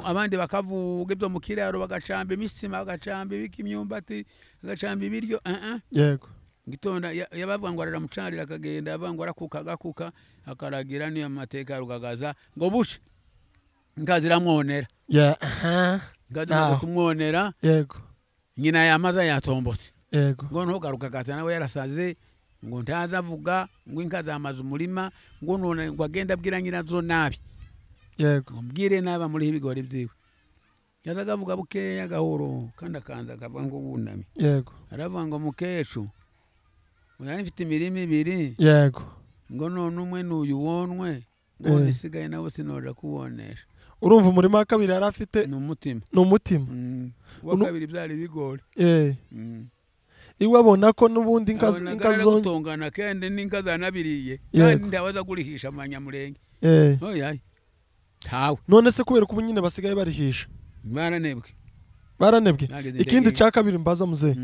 Abandi bakavuga ibyo mu kiraro, bagacamba imisima, bagacamba ibiki imyumbati, bagacamba ibiryo. Yego. Gitonda yabavuga ngo aramucarira akagenda, yabavuga ngo arakuka agakuka akaragira. Niyo amateka Rugagaza ngo buce nkaziramwonera. Nkazimaze kumwonera. Yego. Nyina yamaza yatombotse. Yego. Ngo ntugaruka nawe yarasaze, ngo ntazavuga, ngo inka zamaze umurima, ngo none ngo agenda abwira nyirazo nabi. Yego. Mbwire naba muri ibigori byiwe. Yazaga avuga bukeya gahoro kandi akanza akavuga ngo wunamye. Yego. Aravuga ngo mukeshu nari mfite imirima ibiri. Yego. Ngo none umwe n'uyu wonwe, ngo nisigaye nawe sinoja kubonesha. Urumva umurima wa kabiri yari afite ni umutima. Ni umutima. Wa kabiri byari ibigori. Iwe abona ko n'ubundi inka zonye gutongana kandi n'inka zanabiriye, kandi ndabaza kurihisha amanyamurenge. Oya. Tawe. None se kubera ko nyine basigaye barihisha. Baranebwe. Ikindi cya kabiri mbaza muze.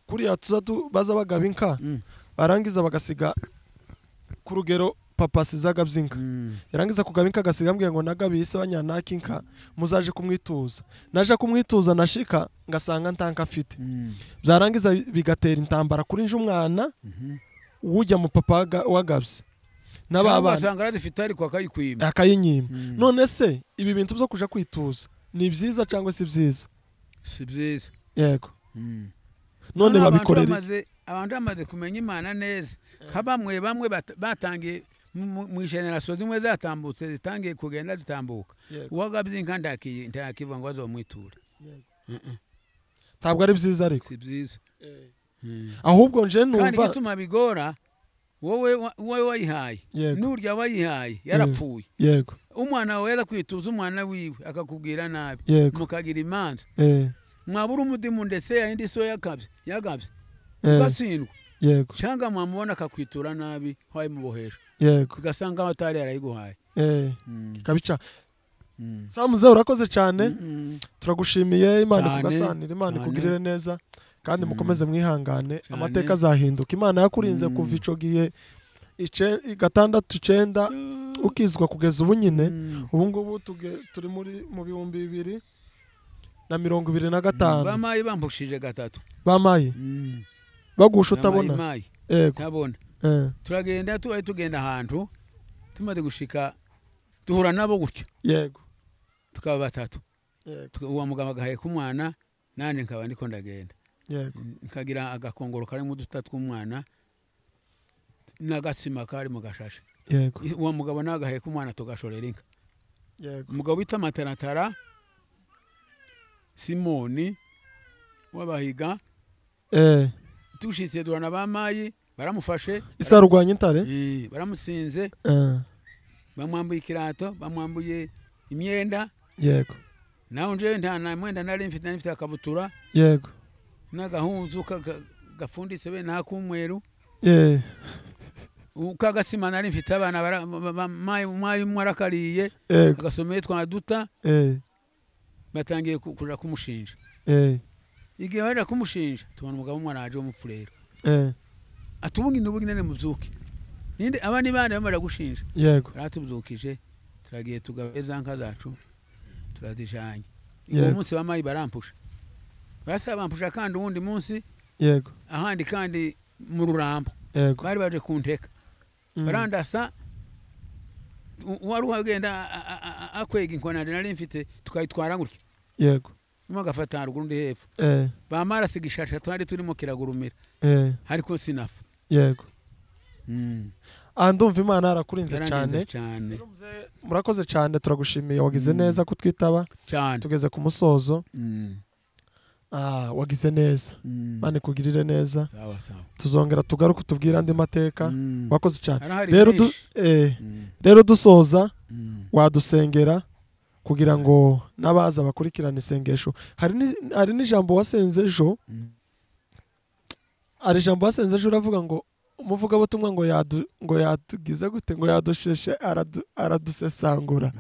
Kuriya tuza baza bagaba inka, barangiza bagasiga ku rugero papa asizaga by'inka. Yarangiza kugaba inka agasiga ambwiye ngo nagabiye se banyanaka inka muzaje kumwituza. Naje kumwituza nashika ngasanga ntanka afite. Byarangiza bigatera intambara kuri nje umwana ujya mu papa wagabye. N'ababana basanga aradifite ariko akayikwima. Akayinyima. None se ibi bintu byo kuja kwituza ni byiza cyangwa si byiza? Si byiza. Yego. None babikorera abantu bamaze kumenya Imana neza. Bamwe bamwe batangiye mu generation zimwe zatambutse zitangiye kugenda zitambuka. Uwagabye inka ntakivuga ngo azomwiture. Ntabwo ari byiza ariko. Si byiza. Ahubwo nje numva kandi gituma bigora wowe wayihaye nurya wayihaye yarapfuye. Yego. Umwana wawe yarakwituza umwana wiwe akakubwira nabi, mukagira imanza. Mwabura umudimu ndetse yindi so yakabye ugatsindwa. Yego. Cyangwa mwamubona akakwitura nabi wayimubohesha. Yego. Ugasanga atari yarayiguhaye. Kabica. Samuze urakoze cyane. Turagushimiye, Imana ikugasanira, Imana ikugirire neza. Kandi mukomeze mwihangane, amateka azahinduka. Imana yakurinze kuva ico gihe 6 9 ukizwa kugeza ubu nyine. Ubu ngubu turi muri mu 2025. Bamayi bampushije gatatu. Bamayi bagusha utabona. Yego ntabona. Turagenda tubaye tugenda ahantu tumaze gushika duhura nabo gutyo. Yego tukaba batatu. Yego uwo mugabo agaheka umwana nanje nkaba ndiko ndagenda. Yego nkagira agakongoro kari mu duta tw'umwana n'agatsima kari mu gashashe. Yego uwo mugabo nagaheka umwana tugashorera inka. Yego umugabo bita Mataratara Simoni wabahiga. Tushitse durana bamayi baramufashe isarugwanya intare. Baramusinze. Bamwambuye ikirato, bamwambuye imyenda. Yego naho nje nta na mwenda nari mfite akabutura. Yego n'agahunzu gafunditse be nta kumweru. Ukagasima nari mfite abana mayi mwarakariye agasomeye twa duta. Batangiye kuja kumushinja. Igihe baje kumushinja tubona umugabo umwe araje w'umufurero. Atubungi n'ubungi mubyuke ninde abandi bana bamara gushinja. Yego ratubyukije turagiye tugabeza nka zacu turazijanye. Uwo munsi bamayi barampusha, barasaba bampusha kandi uwundi munsi. Yego ahandi kandi mu Rurambo. Yego bari baje kunteka. Barandasa wari uhagenda akwega inkona nari mfite tukayitwara gutya. Yego umwe agafata haruguru undi hepfo. Bamara sigishasha twari turimo kiragurumira. Ariko sinafa. Yego ndumva Imana yarakurinze cyane. Murakoze cyane, turagushimiye, wagize neza kutwitaba. Tugeze ku musozo. Wagize neza. Imana ikugirire neza. Tuzongera tugaruke tubwire andi mateka. Wakoze cyane. Rero rero dusoza wadusengera kugira ngo n'abaza bakurikirana isengesho. Hari n'ijambo wasenze ejo. Hari ijambo wasenze ejo uravuga ngo umuvugabutumwa ngo yatugize gute, ngo yadusheshe aradusesangura.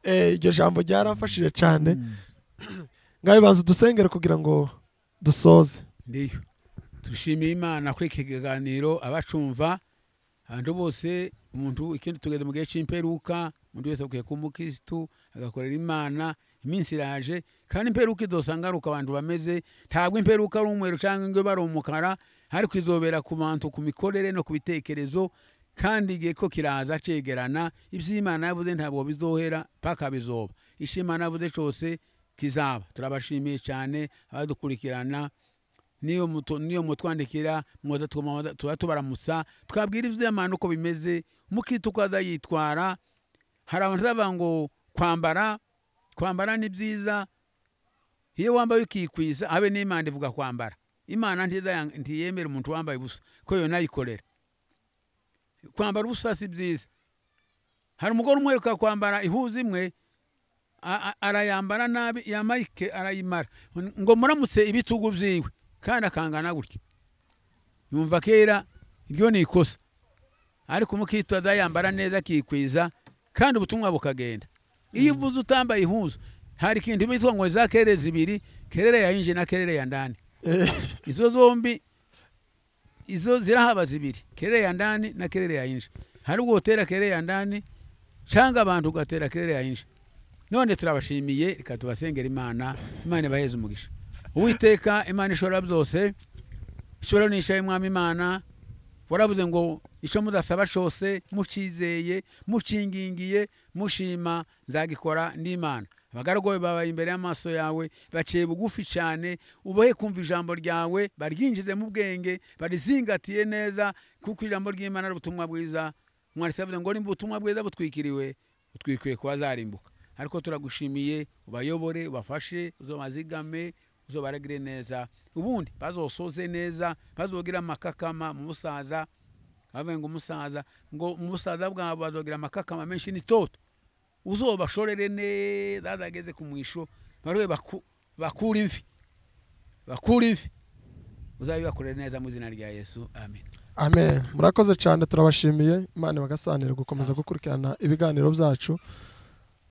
Iryo jambo ryaramfashije cyane. Ngaho banza dusengere kugira ngo dusoze. Ndiyo tushimiye Imana kuri iki kiganiro, abacumva abantu bose. Umuntu ikindi tugeze mu gihe c'imperuka, umuntu wese akwiye kuba umukristu agakorera Imana. Iminsi iraje kandi imperuka idosanga aruka abantu bameze. Ntabwo imperuka ari umweru cyangwa ngo bari umukara, ariko izobera ku bantu, ku mikorere no ku bitekerezo. Kandi igihe ko kiraza cegerana, ivy'Imana yavuze ntabwo bizohera paka bizoba. Ishimana yavuze cyose kizaba. Turabashimiye cyane abadukurikirana. Niyo mutwandikira mwoza tuba tubaramusa twabwira ivy'Imana uko bimeze. Mukristo uko azayitwara. Hari abantu bavuga ngo kwambara ni byiza, iyo wambaye ukikwiza. Habe n'Imana ivuga kwambara. Imana ntiyemera umuntu wambaye ubusa ko yo nayikorera. Kwambara ubusa si byiza. Hari umugore umwereka kwambara ihuza imwe arayambara nabi, yamayike arayimara ngo muramutse ibitugu vyiwe kandi akangana gutya. Yumva kera iryo ni ikosa, ariko umukristo azayambara neza akikwiza kandi ubutumwa bukagenda. Iyo uvuze utambaye ihuzu, hari ikintu bitwa ngo za kerere zibiri, kerere ya inje na kerere ya ndani. Izo zombi izo zirahaba zibiri, kerere ya ndani na kerere ya inje. Hari ubwo utera kerere ya ndani cyangwa abantu ugatera kerere ya inje. None turabashimiye, reka tubasengera Imana, Imana ibaheze umugisha. Uwiteka Imana ishobora byose, ishobora nishaye Mwami Imana, waravuze ngo icyo mudasaba cyose mucizeye, mucingingiye, mushima nzagikora n'Imana. Abagaragu babaye imbere y'amaso yawe baciye bugufi cyane, ubahe kumva ijambo ryawe, baryinjize mu bwenge, barizingatiye neza, kuko ijambo ry'Imana ari ubutumwa bwiza. Mwari savuze ngo nimba ubutumwa bwiza butwikiriwe, utwikwiye kuba zarimbuka. Ariko turagushimiye, ubayobore, ubafashe, uzobazigame, uzobaragire neza, ubundi bazosoze neza, bazogira amakakama mu busaza. Bavuga ngo umusaza, ngo mu busaza bwabo bazogira amakakama menshi n'itoto. Uzobashorere neza azageze ku mwisho, barwe bakura imvi, bakura imvi. Uzabibakorere neza mu izina rya Yesu, amen. Amen. Murakoze cyane, turabashimiye. Imana ibagasanire gukomeza gukurikirana ibiganiro byacu.